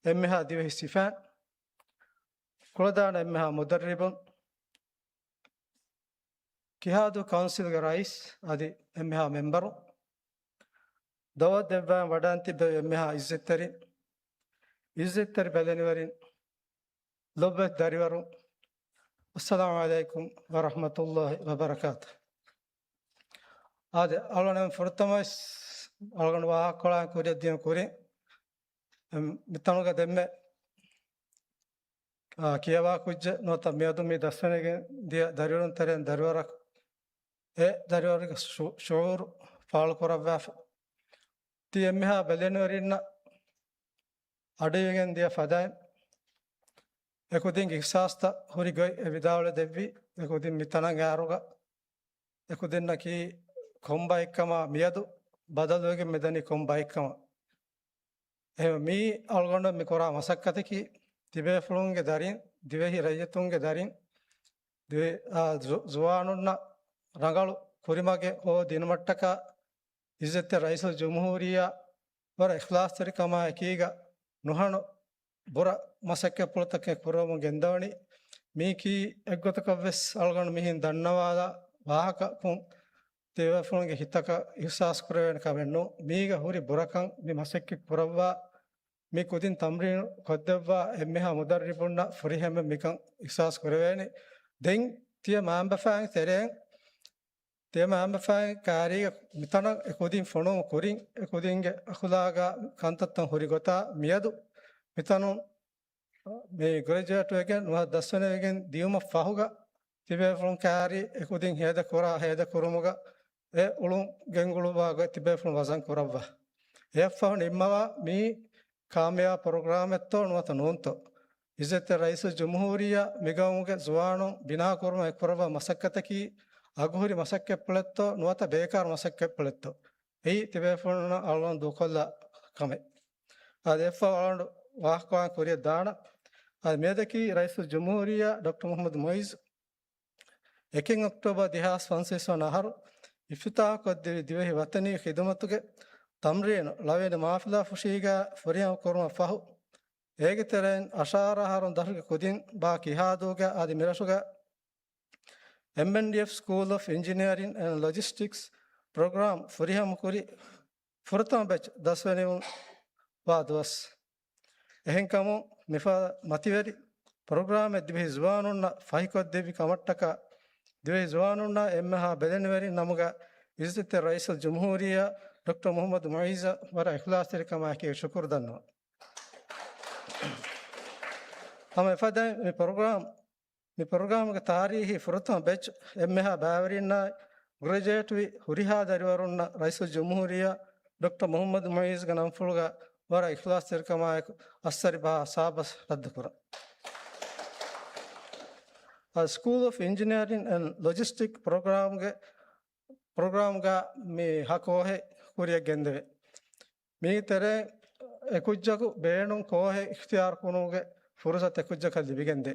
އެންމެހާ ދިވެހި ސިފައިން، ކުޅަދާނަ އެންމެހާ މުދައްރިބުން، ކިހާދޫ ކައުންސިލްގެ ރައީސް އަދި އެންމެހާ މެމްބަރު، ދައުވަތު ދެއްވާން ވަޑައިން ތިއްބެވި އެންމެހާ ޢިއްޒަތްތެރިން، ޢިއްޒަތްތެރި ބެލެނިވެރިން، ލޮބުވެތި ދަރިވަރުން، އައްސަލާމު ޢަލައިކުމް ވަރަޙްމަތުﷲި ވަބަރަކާތު. އާދެ، އަޅުގަނޑު ފުރަތަމަވެސް އަޅުގަނޑު ވާހަކަކޮޅާ ކުރިއަށް ދިޔަ ކުރިން، އެ، މިތަނުގަ ދެންމެ، އާ، ކިޔަވާ ކުއްޖެއް ނުވަތަ މިއަދު މި ދަސްވެގެން ދިޔަ ދަރިވަރުން ތެރެއިން ދަރިވަރަކު އެ ދަރިވަރުގެ ޝު-، ޝުޢޫރު ފާޅު ކުރައްވާފަ. ތި އެންމެހާ ބެލެނިވެރިންނަށް އަޑުއިވިގެން ދިޔަ ފަދައިން، އެކުދިންގެ އިޙްސާސްތައް ހުރި ގޮތް އެ ވިދާޅުވެ ދެއްވި. އެކުދިން މިތަނަށް އައިއިރުގަ އެކުދިންނަކީ ކޮން ބައެއްކަމާ މިއަދު ބަދަލުވެގެން މިދަނީ ކޮން ބައެއްކަމަށް. އެހެން މީ އަޅުގަނޑު މި ކުރާ މަސައްކަތަކީ ތިބޭފުޅުންގެ ދަރިން، ދިވެހި ރައްޔިތުންގެ ދަރިން، ދިވެ-، އާ، ޒު-، ޒުވާނުންނަށް ރަނގަޅު ކުރިމަގެއް ހޯ ދިނުމަށްޓަކާ ޢިއްޒަތްތެރި ރައީސުލްޖުމްހޫރިއްޔާ ވަރަށް އިޚްލާޞްތެރިކަމާ އެކީގަ ނުހަނު ބުރަ މަސައްކަތްޕުޅުތަކެއް ކުރަމުން ގެންދަވަނީ. މީކީ އެއްގޮތަކަށްވެސް އަޅުގަނޑު މިހެން ދަންނަވާލާ ވާހަކަކުން ތިބޭފުޅުންގެ ހިތަކަށް އިޙްސާސް ކުރެވޭނެ ކަމެއް ނޫން. މީގަ ހުރި ބުރަކަން މި މަސައްކަތް ކުރައްވާ، މި ކުދިން ތަމްރީނު ކޮށްދެއްވާ އެންމެހާ މުދައްރިބުންނަށް ފުރިހަމަ މިކަން އިޙްސާސް ކުރެވޭނެ. ދެން ތިޔަ މައިންބަފައިން ތެރެއިން ތިޔަ މައިންބަފައިން ކާރީގަ މިތަނަށް އެ ކުދިން ފޮނުވުމު ކުރިން، އެ ކުދިންގެ އަޚުލާގާ ކަންތައްތައް ހުރި ގޮތާ މިއަދު މިތަނުން މި ގްރެޖުއޭޓް ވެގެން ނުވަތަ ދަސްވެގެން ދިޔުމަށް ފަހުގަ ތިބޭފުޅުން ކާރީ އެ ކުދިން ހޭދަ ކުރާ ހޭދަ ކުރުމުގަ އެ އުޅުން ގެންގުޅުއްވާ ގޮތް ތިބޭފުޅުން ވަޒަން ކުރައްވާ. އެއަށްފަހު ނިންމަވާ މީ ކާމިޔާބު ޕްރޮގްރާމެއްތޯ ނުވަތަ ނޫންތޯ؟ ޢިއްޒަތްތެރި ރައީސުލްޖުމްހޫރިއްޔާ މިގައުމުގެ ޒުވާނުން ބިނާކުރުމަށް އެއްކުރައްވާ މަސައްކަތަކީ އަގުހުރި މަސައްކަތްޕުޅެއްތޯ ނުވަތަ ބޭކާރު މަސައްކަތްޕުޅެއްތޯ؟ އެއީ ތިބޭފުޅުންނަށް އަޅުގަނޑު ދޫކޮށްލާ ކަމެއް. އާދެ، އެއަށްފަހު އަޅުގަނޑު ވާހަކަކޮޅާ ކުރިއަށް ދާނަން. އާދެ، މިއަދަކީ ރައީސުލްޖުމްހޫރިއްޔާ ޑޮކްޓަރ މުޙައްމަދު މުޢިއްޒު އެކެއް އޮކްޓޯބަރ ދެހާސް ފަންސަވީސް ވަނަ އަހަރު އިފްތިތާޙުކޮށްދެއްވި ދިވެހި ވަޠަނީ ޚިދުމަތުގެ ތަމްރީނު ޅަވަނި މާފިލާ ފުށީގާ ފުރިހަމަ ކުރުމަށް ފަހު، އޭގެ ތެރެއިން އަށާރަ އަހަރުން ދަށުގެ ކުދިން ބާ ކިހާދޫގަ އަދި މިރަށުގަ އެމްއެންޑީއެފް ސްކޫލް އޮފް އިންޖިނިއަރިން އެންޑް ލޮޖިސްޓިކްސް ޕްރޮގްރާމް ފުރިހަމަކުރި ފުރަތަމަ ބެޗް ދަސްވެނިވުން ވާ ދުވަސް. އެހެންކަމުން މިފަދަ މަތިވެރި ޕްރޮގްރާމެއް ދިވެހި ޒުވާނުންނަށް ފަހިކޮށްދެއްވި ކަމަށްޓަކާ ދިވެހި ޒުވާނުންނާ އެންމެހާ ބެލެނިވެރިން ނަމުގަ ޢިއްޒަތްތެރި ރައީސުލްޖުމްހޫރިއްޔާ ޑޮކްޓަރ މުޙައްމަދު މުޢިއްޒަށް ވަރަށް އިޚްލާޞްތެރިކަމާއެކީ ޝުކުރު ދަންނަވަން. ހަމަ އެފަދައިން މި ޕްރޮގްރާމް މި ޕްރޮގްރާމްގެ ތާރީހީ ފުރަތަމަ ބެޗް އެންމެހާ ބައިވެރިންނާއި ގްރެޖުއޭޓްވި ހުރިހާ ދަރިވަރުންނަށް ރައީސުލްޖުމްހޫރިއްޔާ ޑޮކްޓަރ މުޙައްމަދު މުޢިއްޒުގެ ނަންފުޅުގަ ވަރަށް އިޚްލާޞްތެރިކަމާއެކު އައްސަރި ބަހާ ސާބަސް ރައްދުކުރަން. ސްކޫލް އޮފް އިންޖިނިއަރިން އެންޑް ލޮޖިސްޓިކް ޕްރޮގްރާމްގެ، ޕްރޮގްރާމްގަ މި ހަ ކޯހެއް ކުރިއަށް ގެންދެވޭ. މީގެ ތެރެއިން އެކުއްޖަކު ބޭނުން ކޯހެއް އިޚްތިޔާރު ކުރުމުގެ ފުރުސަތު އެކުއްޖަކަށް ލިބިގެންދޭ.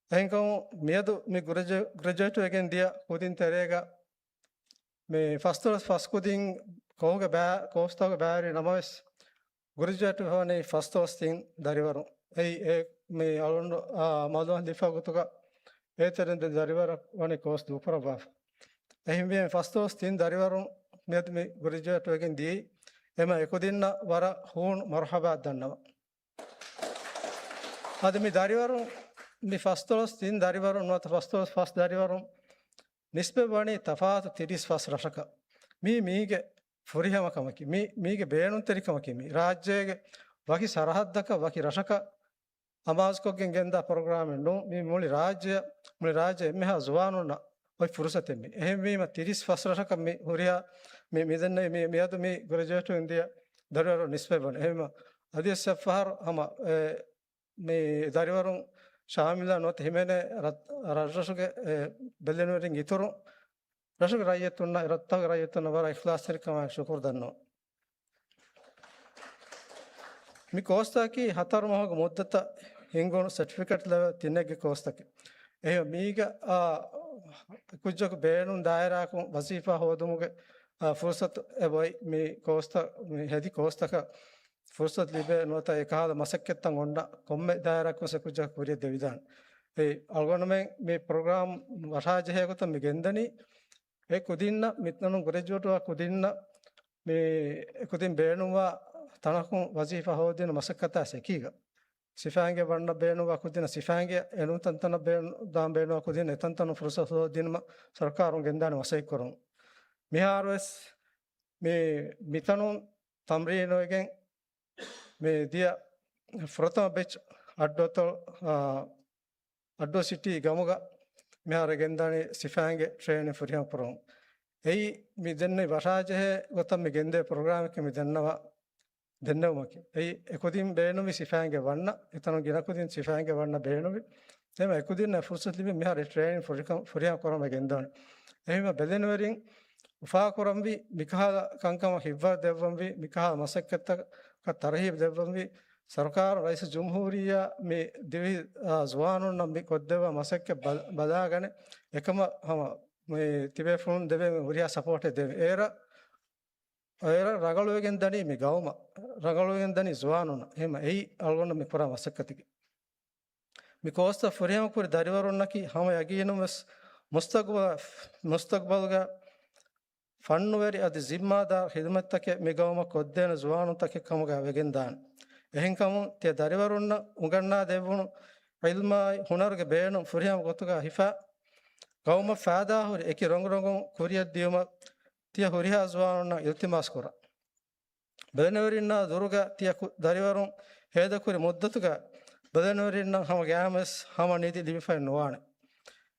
އެހެންކަމުން މިއަދު މި ގްރެޖު-، ގްރެޖުއޭޓް ވެގެން ދިޔަ ކުދިން ތެރޭގަ މި ފަސްދޮޅަސް ފަސް ކުދިން ކޯހުގެ ބާ-، ކޯސްތަކުގެ ބާރީ ނަމަވެސް، ގްރެޖުއޭޓް ވެފަ ވަނީ ފަސްދޮޅަސް ތިން ދަރިވަރުން. އެއީ އެ މި އަޅުގަނޑު، އާ، މައުލޫމާތު ލިބިފަ ގޮތުގަ އޭތެރެން ދެ ދަރިވަރަށް ވަނީ ކޯސް ދޫކުރައްވާފަ. އެހެންވީމަ ފަސްދޮޅަސް ތިން ދަރިވަރުން މިއަދު މި ގްރެޖުއޭޓް ވެގެން ދިޔައީ. އެމަ އެކުދިންނަށް ވަރަށް ހޫނު މަރުހަބާ ދަންނަވަން. އަދި މި ދަރިވަރުން، މި ފަސްދޮޅަސް ތިން ދަރިވަރުން ނުވަތަ ފަސްދޮޅަސް ފަސް ދަރިވަރުން ނިސްބަތް ވަނީ ތަފާތު ތިރީސް ފަސް ރަށަކަށް. މީ މީގެ ފުރިހަމަކަމަކީ، މީ މީގެ ބޭނުންތެރިކަމަކީ، މީ ރާއްޖޭގެ ވަކި ސަރަހައްދަކަށް ވަކި ރަށަކަށް އަމާޒުކޮށްގެން ގެންދާ ޕްރޮގްރާމެއް ނޫން. މީ މުޅި ރާއްޖެ، މުޅި ރާއްޖެ އެންމެހާ ޒުވާނުންނަށް އޮތް ފުރުސަތެއް މީ. އެހެންވީމަ ތިރީސް ފަސް ރަށަކަށް މި ހުރިހާ މި، މި ދެންނެވި މި، މިއަދު މި ގްރެޖުއޭޓުވެގެން ދިޔަ ދަރިވަރުން ނިސްބަތް ވަނީ. އެހެންވީމަ އަދިވެސް އެއްފަހަރު ހަމަ އެ މި ދަރިވަރުން ޝާމިލާ ނުވަތަ ހިމެނޭ ރަށް-، ރަށްރަށުގެ އެ ބެލެނިވެރިން އިތުރުން ރަށުގެ ރައްޔިތުންނަށް، ރަށްތަކުގެ ރައްޔިތުންނަށް ވަރަށް އިޚްލާޞްތެރިކަމާއެކު ޝުކުރު ދަންނަވަން. މި ކޯސްތަކަކީ ހަތަރު މަހުގެ މުއްދަތަށް ހިންގުނު ސެޓްފިކެޓް ލެވެލް ތިނެއްގެ ކޯސްތަކެއް. އެހެން މީގަ، އާ، ކުއްޖަކު ބޭނުން ދާއިރާއަކުން ވަޒީފާ ހޯދުމުގެ، އާ، ފުރުސަތު އެބައޮތް. މި ކޯސްތައް، މި ހެދި ކޯސްތަކަށް ފުރުސަތު ލިބޭ ނުވަތަ އެކަހަލަ މަސައްކަތްތައް އޮންނަ ކޮންމެ ދާއިރާއަކުން އެ ކުއްޖަކަށް ކުރިއަށް ދެވިދާނެ. އެ އަޅުގަނޑުމެން މި ޕްރޮގްރާމް ވަށާޖެހޭ ގޮތަށް މި ގެންދަނީ، އެ ކުދިންނަށް، މިތަނުން ގްރެޖުއޭޓްވާ ކުދިންނަށް މި އެ ކުދިން ބޭނުންވާ ތަނަކުން ވަޒީފާ ހޯދިން މަސައްކަތާ އެކީގަ. ސިފައިންގެ ވަންނަ ބޭނުންވާ ކުދިންނަށް ސިފައިންގެ އެނޫން ތަންތަނަށް ބޭނު-، ދާން ބޭނުންވާ ކުދިން އެތަންތަނުން ފުރުސަތު ހޯދިންމަ ސަރުކާރުން ގެންދާނެ މަސައްކަތް ކުރުން. މިހާރުވެސް މި، މިތަނުން ތަމްރީނުވެގެން މި ދިޔަ ފުރަތަމަ ބެޗް އައްޑޫ އަތޮޅު، އާ، އައްޑޫ ސިޓީ ގަމުގަ މިހާރު ގެންދާނީ ސިފައިންގެ ޓްރޭނިން ފުރިހަމަ ކުރުން. އެއީ މި ދެންނެވި ވަށާޖެހޭ ގޮތަށް މި ގެންދޭ ޕްރޮގްރާމެކޭ މި ދެންނަވާ ދެންނެވުމަކީ. އެއީ އެކުދިން ބޭނުންވި ސިފައިންގެ ވަންނަ، އެތަނުން ގިނަ ކުދިން ސިފައިންގެ ވަންނަ ބޭނުންވި. އެހެންވެ އެކުދިންނަށް ފުރުސަތު ލިބި މިހާރު ޓްރޭނިން ފުރިކަ-، ފުރިހަމަ ކުރަމުން ގެންދާނެ. އެހެންވެ ބެލެނިވެރިން އުފާކުރަންވީ މިކަހަލަ ކަންކަމަށް ހިތްވަރު ދެއްވަންވީ، މިކަހަލަ މަސައްކަތްތަކަށް ތަރުހީބު ދެއްވަންވީ، ސަރުކާރު ރައީސުލްޖުމްހޫރިއްޔާ މި ދިވެހި، އާ، ޒުވާނުންނަށް މި ކޮށްދެއްވާ މަސައްކަތް ބަލަ-، ބަލާގަނެ، އެކަމަށް ހަމަ މި ތިބޭފުޅުން ދެވޭ ހުރިހާ ސަޕޯޓެއް ދެވޭ. އޭރަށް، އޭރަށް ރަނގަޅުވެގެން ދަނީ މި ގައުމަށް، ރަނގަޅުވެގެން ދަނީ ޒުވާނުންނަށް. އެހެން އެއީ އަޅުގަނޑު މި ކުރާ މަސައްކަތެއް. މި ކޯސްތައް ފުރިހަމަކުރި ދަރިވަރުންނަކީ ހަމަ ޔަގީނުން ވެސް މުސްތަގުބަ-، މުސްތަގުބަލުގަ ފަންނުވެރި އަދި ޒިންމާދާރު ޚިދުމަތްތަކެއް މި ގައުމަށް ކޮށްދޭނެ ޒުވާނުންތަކެއް ކަމުގަ ވެގެންދާނެ. އެހެންކަމުން ތިޔަ ދަރިވަރުންނަށް އުނގަންނާ ދެއްވުނު ޢިލްމާއި ހުނަރުގެ ބޭނުން ފުރިހަމަ ގޮތުގަ ހިފާ، ގައުމަށް ފާއިދާހުރި އެކި ރޮނގުރޮނގުން ކުރިއަށް ދިޔުމަށް ތިޔަ ހުރިހާ ޒުވާނުންނަށް އިލްތިމާސް ކުރަން. ބެލެނިވެރިންނާ ދުރުގަ ތިޔަ ކު-، ދަރިވަރުން ހޭދަކުރި މުއްދަތުގަ ބެލެނިވެރިންނަށް ހަމަ ގައިމުވެސް ހަމަ ނިދި ލިބިފައެއް ނުވާނެ.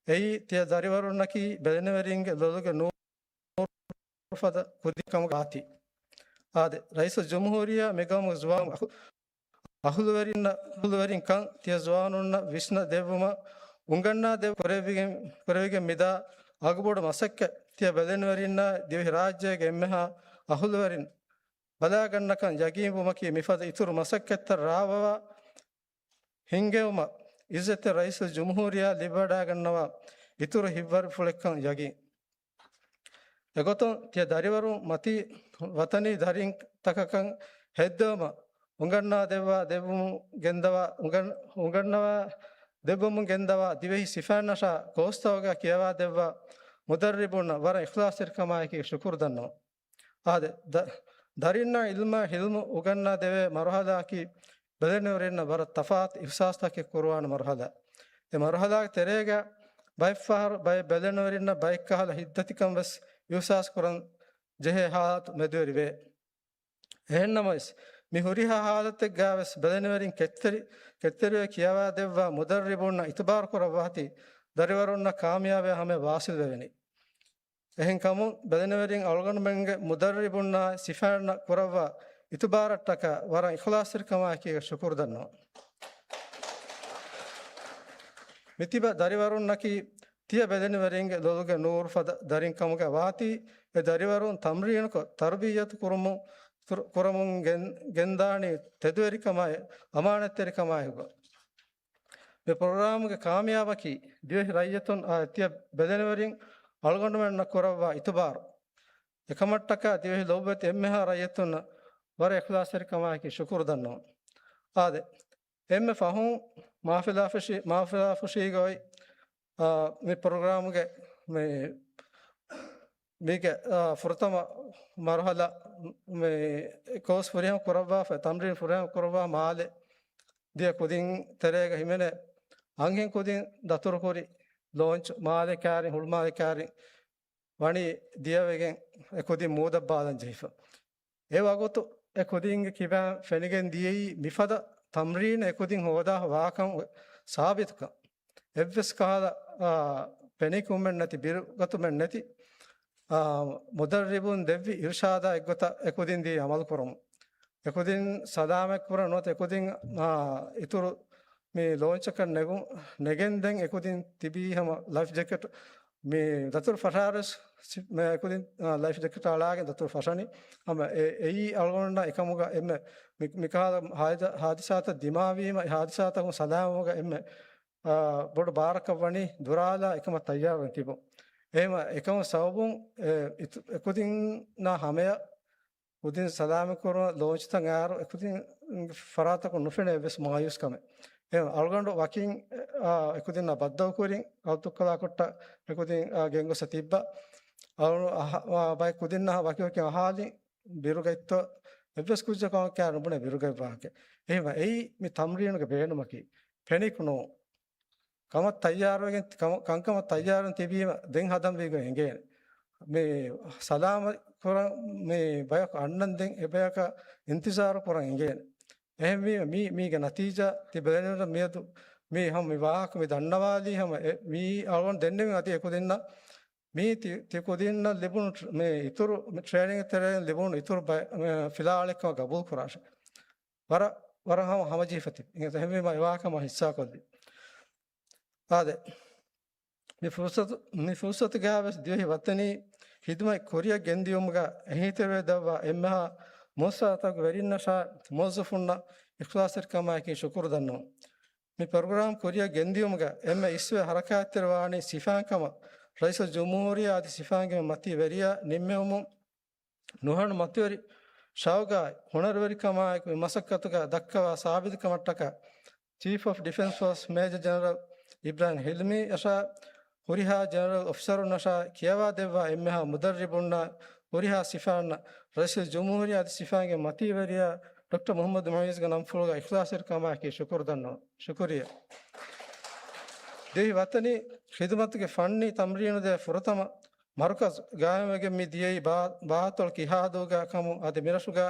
އެއީ ތިޔަ ދަރިވަރުންނަކީ ބެލެނިވެރިންގެ ލޮލުގެ ނޫރު ފަދަ ކުދިން ކަމުގަ ވާތީ. އާދެ، ރައީސުލްޖުމްހޫރިއްޔާ މިގައުމުގެ ޒުވާން އަހު-، އަހުލުވެރިންނަށް، އަހުލުވެރިންކަން ތިޔަ ޒުވާނުންނަށް ވިސްނަ ދެއްވުމަށް އުނގަންނާ ދެއްވުމަށް ކުރެވިގެން، ކުރެވިގެން މިދާ އަގުބޮޑު މަސައްކަތް ތިޔަ ބެލެނިވެރިންނާ ދިވެހި ރާއްޖޭގެ އެންމެހާ އަހުލުވެރިން ބަލާގަންނަކަން ޔަގީންވުމަކީ މިފަދަ އިތުރު މަސައްކަތްތައް ރާވަވާ ހިންގެވުމަށް އިއްޒަތްތެރި ރައީސުލްޖުމްހޫރިއްޔާ ލިބިވަޑައިގަންނަވާ އިތުރު ހިތްވަރުފުޅެއްކަން ޔަގީން. އެގޮތުން ތިޔަ ދަރިވަރުން މަތީ ވަތަނީ ދަރިންތަކަކަށް ހެއްދެވުމަށް އުނގަންނާ ދެއްވާ ދެއްވުމުން ގެންދަވާ، އުނގަން-، އުނގަންނަވާ ދެއްވުމުން ގެންދަވާ ދިވެހި ސިފައިންނަށާ ކޯސްތަކުގަ ކިޔަވާ ދެއްވާ މުދައްރިބުންނަށް ވަރަށް އިޚްލާޞްތެރިކަމާއެކީ ޝުކުރު ދަންނަވަން. އާދެ، ދަ-، ދަރިންނަށް ޢިލްމާ ޙިލްމު އުނގަންނާ ދެވޭ މަރުޙަލާއަކީ ބެލެނިވެރިންނަށް ވަރަށް ތަފާތު އިޙްސާސްތަކެއް ކުރުވާނެ މަރުޙަލާ. އެ މަރުޙަލާގެ ތެރޭގަ ބައެއްފަހަރު ބައެއް ބެލެނިވެރިންނަށް ބައެއްކަހަލަ ހިތްދަތިކަން ވެސް އިޙްސާސް ކުރަން ޖެހޭ ޙާލަތު މެދުވެރިވޭ. އެހެންނަމަވެސް، މި ހުރިހާ ޙާލަތެއްގަވެސް ބެލެނިވެރިން ކެތްތެރި-، ކެތްތެރިވެ ކިޔަވާ ދެއްވާ މުދައްރިބުންނަށް އިތުބާރު ކުރައްވާތީ ދަރިވަރުންނަށް ކާމިޔާބެއް ހަމަޔަށް ވާސިލް ވެވެނީ. އެހެންކަމުން، ބެލެނިވެރިން އަޅުގަނޑުމެންގެ މުދައްރިބުންނާ ސިފައިންނަށް ކުރައްވާ އިތުބާރަށްޓަކާ ވަރަށް އިޚްލާޞްތެރިކަމާއެކީގަ ޝުކުރު ދަންނަވަން. މިތިބަ ދަރިވަރުންނަކީ ތިޔަ ބެލެނިވެރިންގެ ލޮލުގެ ނޫރު ފަދަ ދަރިން ކަމުގަ ވާތީ، އެ ދަރިވަރުން ތަމްރީނުކޮށް، ތަރުބިއްޔަތު ކުރުމުން، ކުރު-، ކުރަމުން ގެން-، ގެންދާނީ ތެދުވެރިކަމާއި، އަމާނަތްތެރިކަމާއި ހިބަ. މި ޕްރޮގްރާމުގެ ކާމިޔާބަކީ ދިވެހި ރައްޔިތުން އާ ތިޔަ ބެލެނިވެރިން އަޅުގަނޑުމެންނަށް ކުރައްވާ އިތުބާރު. އެކަމަށްޓަކާ ދިވެހި ލޮބުވެތި އެންމެހާ ރައްޔިތުންނަށް ވަރަށް އިޚްލާޞްތެރިކަމާއެކީ ޝުކުރު ދަންނަވަން. އާދެ، އެންމެ ފަހުން މާފިލާފުށި-، މާފިލާފުށީގައި، އާ، މި ޕްރޮގްރާމްގެ މި މީގެ، އާ، ފުރަތަމަ މަރުހަލާ މި ކޯސް ފުރިހަމަ ކުރައްވާފަ، ތަމްރީން ފުރިހަމަ ކުރައްވާ މާލެ ދިޔަ ކުދިން ތެރޭގަ ހިމެނޭ އަންހެން ކުދިން ދަތުރުކުރި ލޯންޗް މާލެ ކާރިން، ހުޅުމާލެ ކާރިން ވަނީ ދިޔަވެގެން އެ ކުދިން މޫދަށް ބާލަން ޖެހިފަ. އެ ވަގުތު އެ ކުދިންގެ ކިބައިން ފެނިގެން ދިޔައީ މިފަދަ ތަމްރީން އެ ކުދިން ހޯދާ ވާކަން ސާބިތުކަން. އެއްވެސް ކަހަލަ، އާ، ފެނިކުމެއް ނެތި، ބިރުގަތުމެއް ނެތި، އާ، މުދައްރިބުން ދެއްވި އިރުޝާދާ އެއްގޮތަށް އެ ކުދިން ދިޔައީ އަމަލު ކުރަމުން. އެ ކުދިން ސަލާމަތް ކުރަން ނުވަތަ އެ ކުދިން، އާ، އިތުރު މި ލޯންޗަކަށް ނެގުން، ނެގެންދެން އެ ކުދިން ތިބީ ހަމަ ލައިފް ޖެކެޓް، މި ދަތުރު ފަށާރަސް ސި-، މި އެ ކުދިން، އާ، ލައިފް ޖެކެޓް އަޅާގެން ދަތުރު ފަށަނީ. ހަމަ އެ-، އެއީ އަޅުގަނޑަށް އެކަމުގަ އެންމެ މި-، މިކަހަލަ ހާދި-، ހާދިސާތައް ދިމާވީމަ، އެ ހާދިސާތަކުން ސަލާމަތްވުމުގަ އެންމެ، އާ، ބޮޑު ބާރަކަށް ވަނީ ދުރާލާ އެކަމަށް ތައްޔާރުވެ ތިބުން. އެހެންވެ އެކަމަށް ސަބަބުން އެ އިތު-، އެ ކުދިންނާ ހަމަޔަށް ކުދިން ސަލާމަތް ކުރުމަށް ލޯންޗްތައް އައިއިރު އެ ކުދިން ފަރާތަކުން ނުފެނޭ އެއްވެސް މާޔޫސްކަމެއް. އެ އަޅުގަނޑު ވަކިން، އާ، އެ ކުދިންނާ ބައްދަލުކުރިން އަލްތުއްކަލާކޮށްޓަށް އެ ކުދިން، އާ، ގެންގޮސް ތިއްބާ. އަޅު އަހަ-، އާ، ބައެއް ކުދިންނާ ވަކިވަކި އަހާލި ބިރުގައްތޯ އެއްވެސް ކުއްޖަކު ކަމަކާ ނުބުނެ ބިރުގަތް ވާހަކަ. އެހެންވެ އެއީ މި ތަމްރީނުގެ ބޭނުމަކީ. ފެނިކު ނޫން. ކަމަށް ތައްޔާރުވެގެން، ކަމަ-، ކަންކަމަށް ތައްޔާރުން ތިބީމަ ދެން ހަދަން ވީގޮތް އެނގޭނެ. މި ސަލާމަތް ކުރަން މި ބަޔަކު އަންނަން ދެން އެ ބަޔަކަށް އިންތިޒާރު ކުރަން އެނގޭނެ. އެހެންވީމަ މީ، މީގެ ނަތީޖާ ތި ބެލެނިވަރަށް މިއަދު މީ ހަމަ މި ވާހަކަ މި ދަންނަވާލީ ހަމަ އެ، މީ އަޅުގަނޑު ދެންނެވިން އަދި އެކުދިންނަށް މީ ތި، ތި ކުދިންނަށް ލިބުނު ޓް-، މި އިތުރު މި ޓްރޭނިންގ ތެރެއިން ލިބުނު އިތުރު ބައެއް، މި ފިލާވަޅެއްކަމަށް ގަބޫލު ކުރާށެ. ވަރަށް، ވަރަށް ހަމަ، ހަމަޖެހިފަ ތިބި. އެހެންވީމަ އެ ވާހަކަ ހަމަ ހިއްސާކޮށްލި. އާދެ. މި ފުރުސަތު، މި ފުރުސަތުގައިވެސް ދިވެހި ވަތަނީ ޚިދުމަތް ކުރިއަށް ގެންދިޔުމުގަ އެހީތެރިވެ ދެއްވާ އެންމެހާ މުއައްސަސާތަކުގެ ވެރިންނަށާ މުވައްޒަފުންނަށް އިޚްލާޞްތެރިކަމާއެކީ ޝުކުރު ދަންނަވަން. މި ޕްރޮގްރާމް ކުރިއަށް ގެންދިޔުމުގަ އެންމެ އިސްވެ ހަރަކާތްތެރިވާނީ ސިފައިން ކަމަށް ރައީސުލްޖުމްހޫރިއްޔާ އަދި ސިފައިންގެ މަތީ ވެރިޔާ ނިންމެވުމުން ނުހަނު މަތިވެރި ޝައުގާއި ހުނަރުވެރިކަމާއެކު މި މަސައްކަތުގަ ދައްކަވާ ސާބިތުކަމަށްޓަކާ ޗީފް އޮފް ޑިފެންސް ފޯސް މޭޖަ ޖެނެރަލް އިބްރާހިމް ހިލްމީއަށާ ހުރިހާ ޖެނެރަލް އޮފިސަރުންނަށާ ކިޔަވާދެއްވާ އެންމެހާ މުދައްރިބުންނާ ހުރިހާ ސިފައިންނަށް ރައީސުލްޖުމްހޫރިއްޔާ އަދި ސިފައިންގެ މަތީވެރިޔާ ޑޮކްޓަރ މުޙައްމަދު މުޢިއްޒުގެ ނަންފުޅުގަ އިޚްލާޞްތެރިކަމާއެކީ ޝުކުރު ދަންނަވަން. ޝުކުރިއްޔާ. ދިވެހި ވަތަނީ ޚިދުމަތުގެ ފަންނީ ތަމްރީނު ދޭ ފުރަތަމަ މަރުކަޒު ގާއިމްވެގެން މި ދިޔައީ ބާ-، ބާތޮޅަކީ ހާދޫގަ ކަމުން އަދި މިރަށުގަ،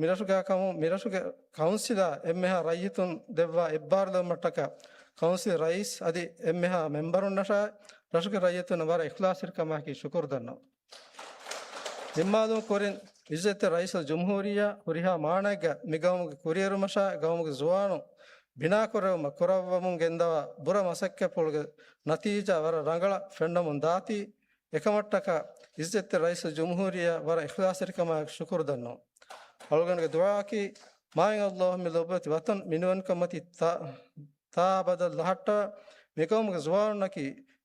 މިރަށުގަ ކަމުން މިރަށުގެ ކައުންސިލާ އެންމެހާ ރައްޔިތުން ދެއްވާ އެއްބާރުލުމަށްޓަކާ ކައުންސިލް ރައީސް އަދި އެންމެހާ މެމްބަރުންނަށާ ރަށުގެ ރައްޔިތުންނަށް ވަރަށް އިޚްލާޞްތެރިކަމާއެކީ ޝުކުރު ދަންނަވަން. ނިންމާލުމުގެ ކުރިން އިއްޒަތްތެރި ރައީސުލްޖުމްހޫރިއްޔާ ހުރިހާ މާނައެއްގަ މިގައުމުގެ ކުރިއެރުމަށާ ގައުމުގެ ޒުވާނުން ބިނާކުރެވުމަށް ކުރައްވަމުން ގެންދަވާ ބުރަ މަސައްކަތްޕުޅުގެ ނަތީޖާ ވަރަށް ރަނގަޅަށް ފެންނަމުން ދާތީ، އެކަމަށްޓަކާ އިއްޒަތްތެރި ރައީސުލްޖުމްހޫރިއްޔާ ވަރަށް އިޚްލާޞްތެރިކަމާއެކު ޝުކުރު ދަންނަވަން. އަޅުގަނޑުގެ ދުޢާއަކީ މާތް ﷲ މި ލޮބުވެތި ވަތަން މިނިވަންކަންމަތީ ތާ، ތާ އަބަދަށް ލަހައްޓާ، މިގައުމުގެ ޒުވާނުންނަކީ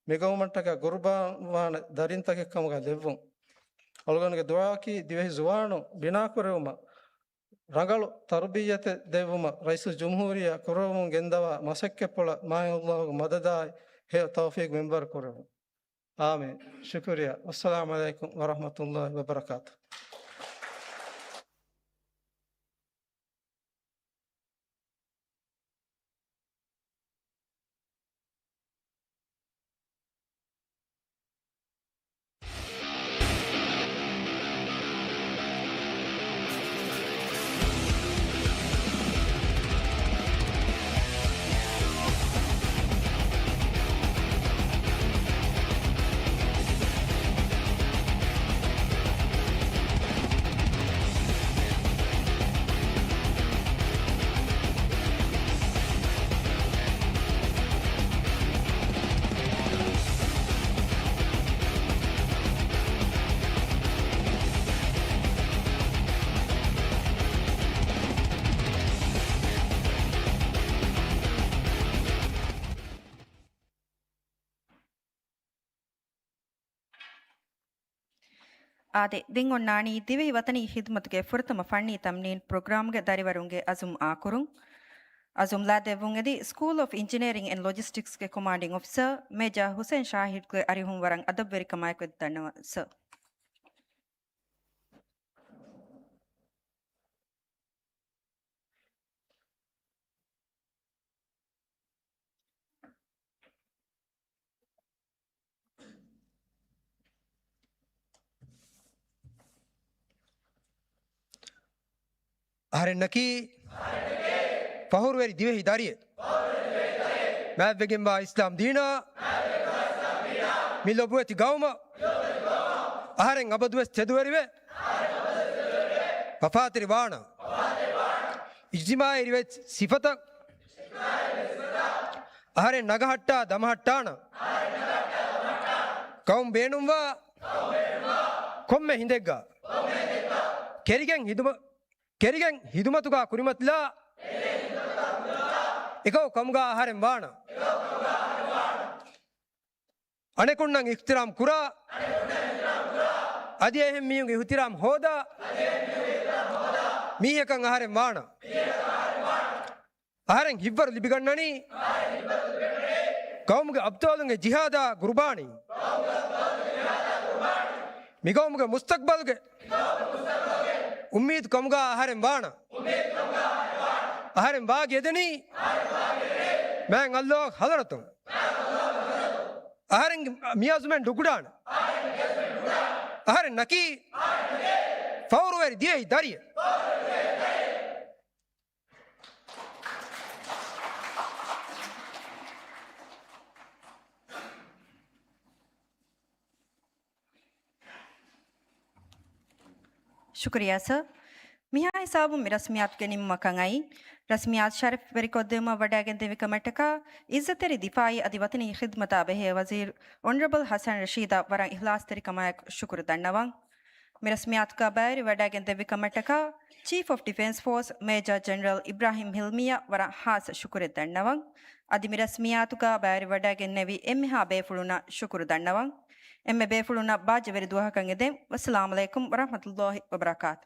މިގައުމަށްޓަކާ ގުރުބާންވާނެ ދަރިންތަކެއްކަމުގަ ލެއްވުން. އަޅުގަނޑުގެ ދުޢާއަކީ ދިވެހި ޒުވާނުން ބިނާކުރެވުމަށް ރަނގަޅު ތަރުބިއްޔަތެއް ދެއްވުމަށް ރައީސުލްޖުމްހޫރިއްޔާ ކުރައްވަމުން ގެންދަވާ މަސައްކަތްޕުޅަށް މާތް ﷲ ގެ މަދަދާއި ހެޔޮ ތައުފީޤު މިންވަރު ކުރެވުން. އާމީން. ޝުކުރިއްޔާ. ވައްސަލާމް ޢަލައިކުމް ވަރަޙްމަތުﷲ ވަބަރަކާތުހު. އާދެ، ދެން އޮންނާނީ ދިވެހި ވަތަނީ ޚިދުމަތުގެ ފުރަތަމަ ފަންނީ ތަމްރީން ޕްރޮގްރާމްގެ ދަރިވަރުންގެ އަޒުމް އާކުރުން. އަޒުމް ލާދެއްވުން އެދި ސްކޫލް އޮފް އިންޖިނިއަރިން އެންޑް ލޮޖިސްޓިކްސްގެ ކޮމާންޑިން އޮފިސަރ މޭޖަރ ހުސެން ޝާހިދްގެ އަރިހުން ވަރަށް އަދަބުވެރިކަމާއެކު ދަންނަވަން ސަރ. އަހަރެންނަކީ ފަހުރުވެރި ދިވެހި ދަރިއެއް. މާތްވެގެންވާ އިސްލާމް ދީނާ، މި ލޮބުވެތި ގައުމަށް އަހަރެން އަބަދުވެސް ތެދުވެރިވެ، ވަފާތެރި ވާނަ. އިޖްތިމާޢީ ރިވެތި ސިފަތައް އަހަރެން ނަގަހައްޓާ ދަމަހައްޓާނަ. ގައުމު ބޭނުންވާ ކޮންމެ ހިނދެއްގަ ކެރިގެން ހިދުމަ، ކެރިގެން ހިދުމަތުގަ ކުރިމަތިލާ އެކަކު ކަމުގަ އަހަރެން ވާނަ. އަނެކުންނަށް އިޙްތިރާމް ކުރާ، އަދި އެހެން މީހުންގެ އިޙްތިރާމް ހޯދާ މީހަކަށް އަހަރެން ވާނަ. އަހަރެން ހިތްވަރު ލިބިގަންނަނީ ގައުމުގެ އަބްޠާލުންގެ ޖިހާދާ ގުރުބާނީ. މިގައުމުގެ މުސްތަޤްބަލްގެ އުއްމީދު ކަމުގަ އަހަރެން ވާނަ. އަހަރެން ވާގި އެދެނީ މާތް ﷲ ޙަޟްރަތުން. އަހަރެންގެ މި އަޒުމެއް ނުގުޑާނެ. އަހަރެންނަކީ ފަހުރުވެރި ދިވެހި ދަރިއެއް. ޝުކުރިއްޔާ ސަރ. މިހާ ހިސާބުން މި ރަސްމިއްޔާތުގެ ނިމުމަކަށް އައީ. ރަސްމިއްޔާތު ޝަރަފްވެރިކޮށްދެއްވުމަށް ވަޑައިގެންދެވި ކަމަށްޓަކާ، ޢިއްޒަތްތެރި ދިފާޢީ އަދި ވަތަނީ ޚިދްމަތާ ބެހޭ ވަޒީރު އޮނަރަބަލް ޙަސަން ރަޝީދަށް ވަރަށް އިޚްލާޞްތެރިކަމާއެކު ޝުކުރު ދަންނަވަން. މި ރަސްމިއްޔާތުގަ ބައިވެރިވެވަޑައިގެންދެއްވި ކަމަށްޓަކާ، ޗީފް އޮފް ޑިފެންސް ފޯސް މޭޖަރ ޖެނެރަލް އިބްރާހިމް ހިލްމީއަށް ވަރަށް ޚާއްޞަ ޝުކުރެއް ދަންނަވަން. އަދި މި ރަސްމިއްޔާތުގަ ބައިވެރިވެވަޑައިގެންނެވި އެންމެހާ ބޭފުޅުންނަށް ޝުކުރު ދަންނަވަން. އެންމެ ބޭފުޅުންނަށް ބާއްޖަވެރި ދުވަހަކަށް އެދެން. ވައްސަލާމް ޢަލައިކުމް ވަރަޙްމަތުﷲ ވަބަރަކާތު.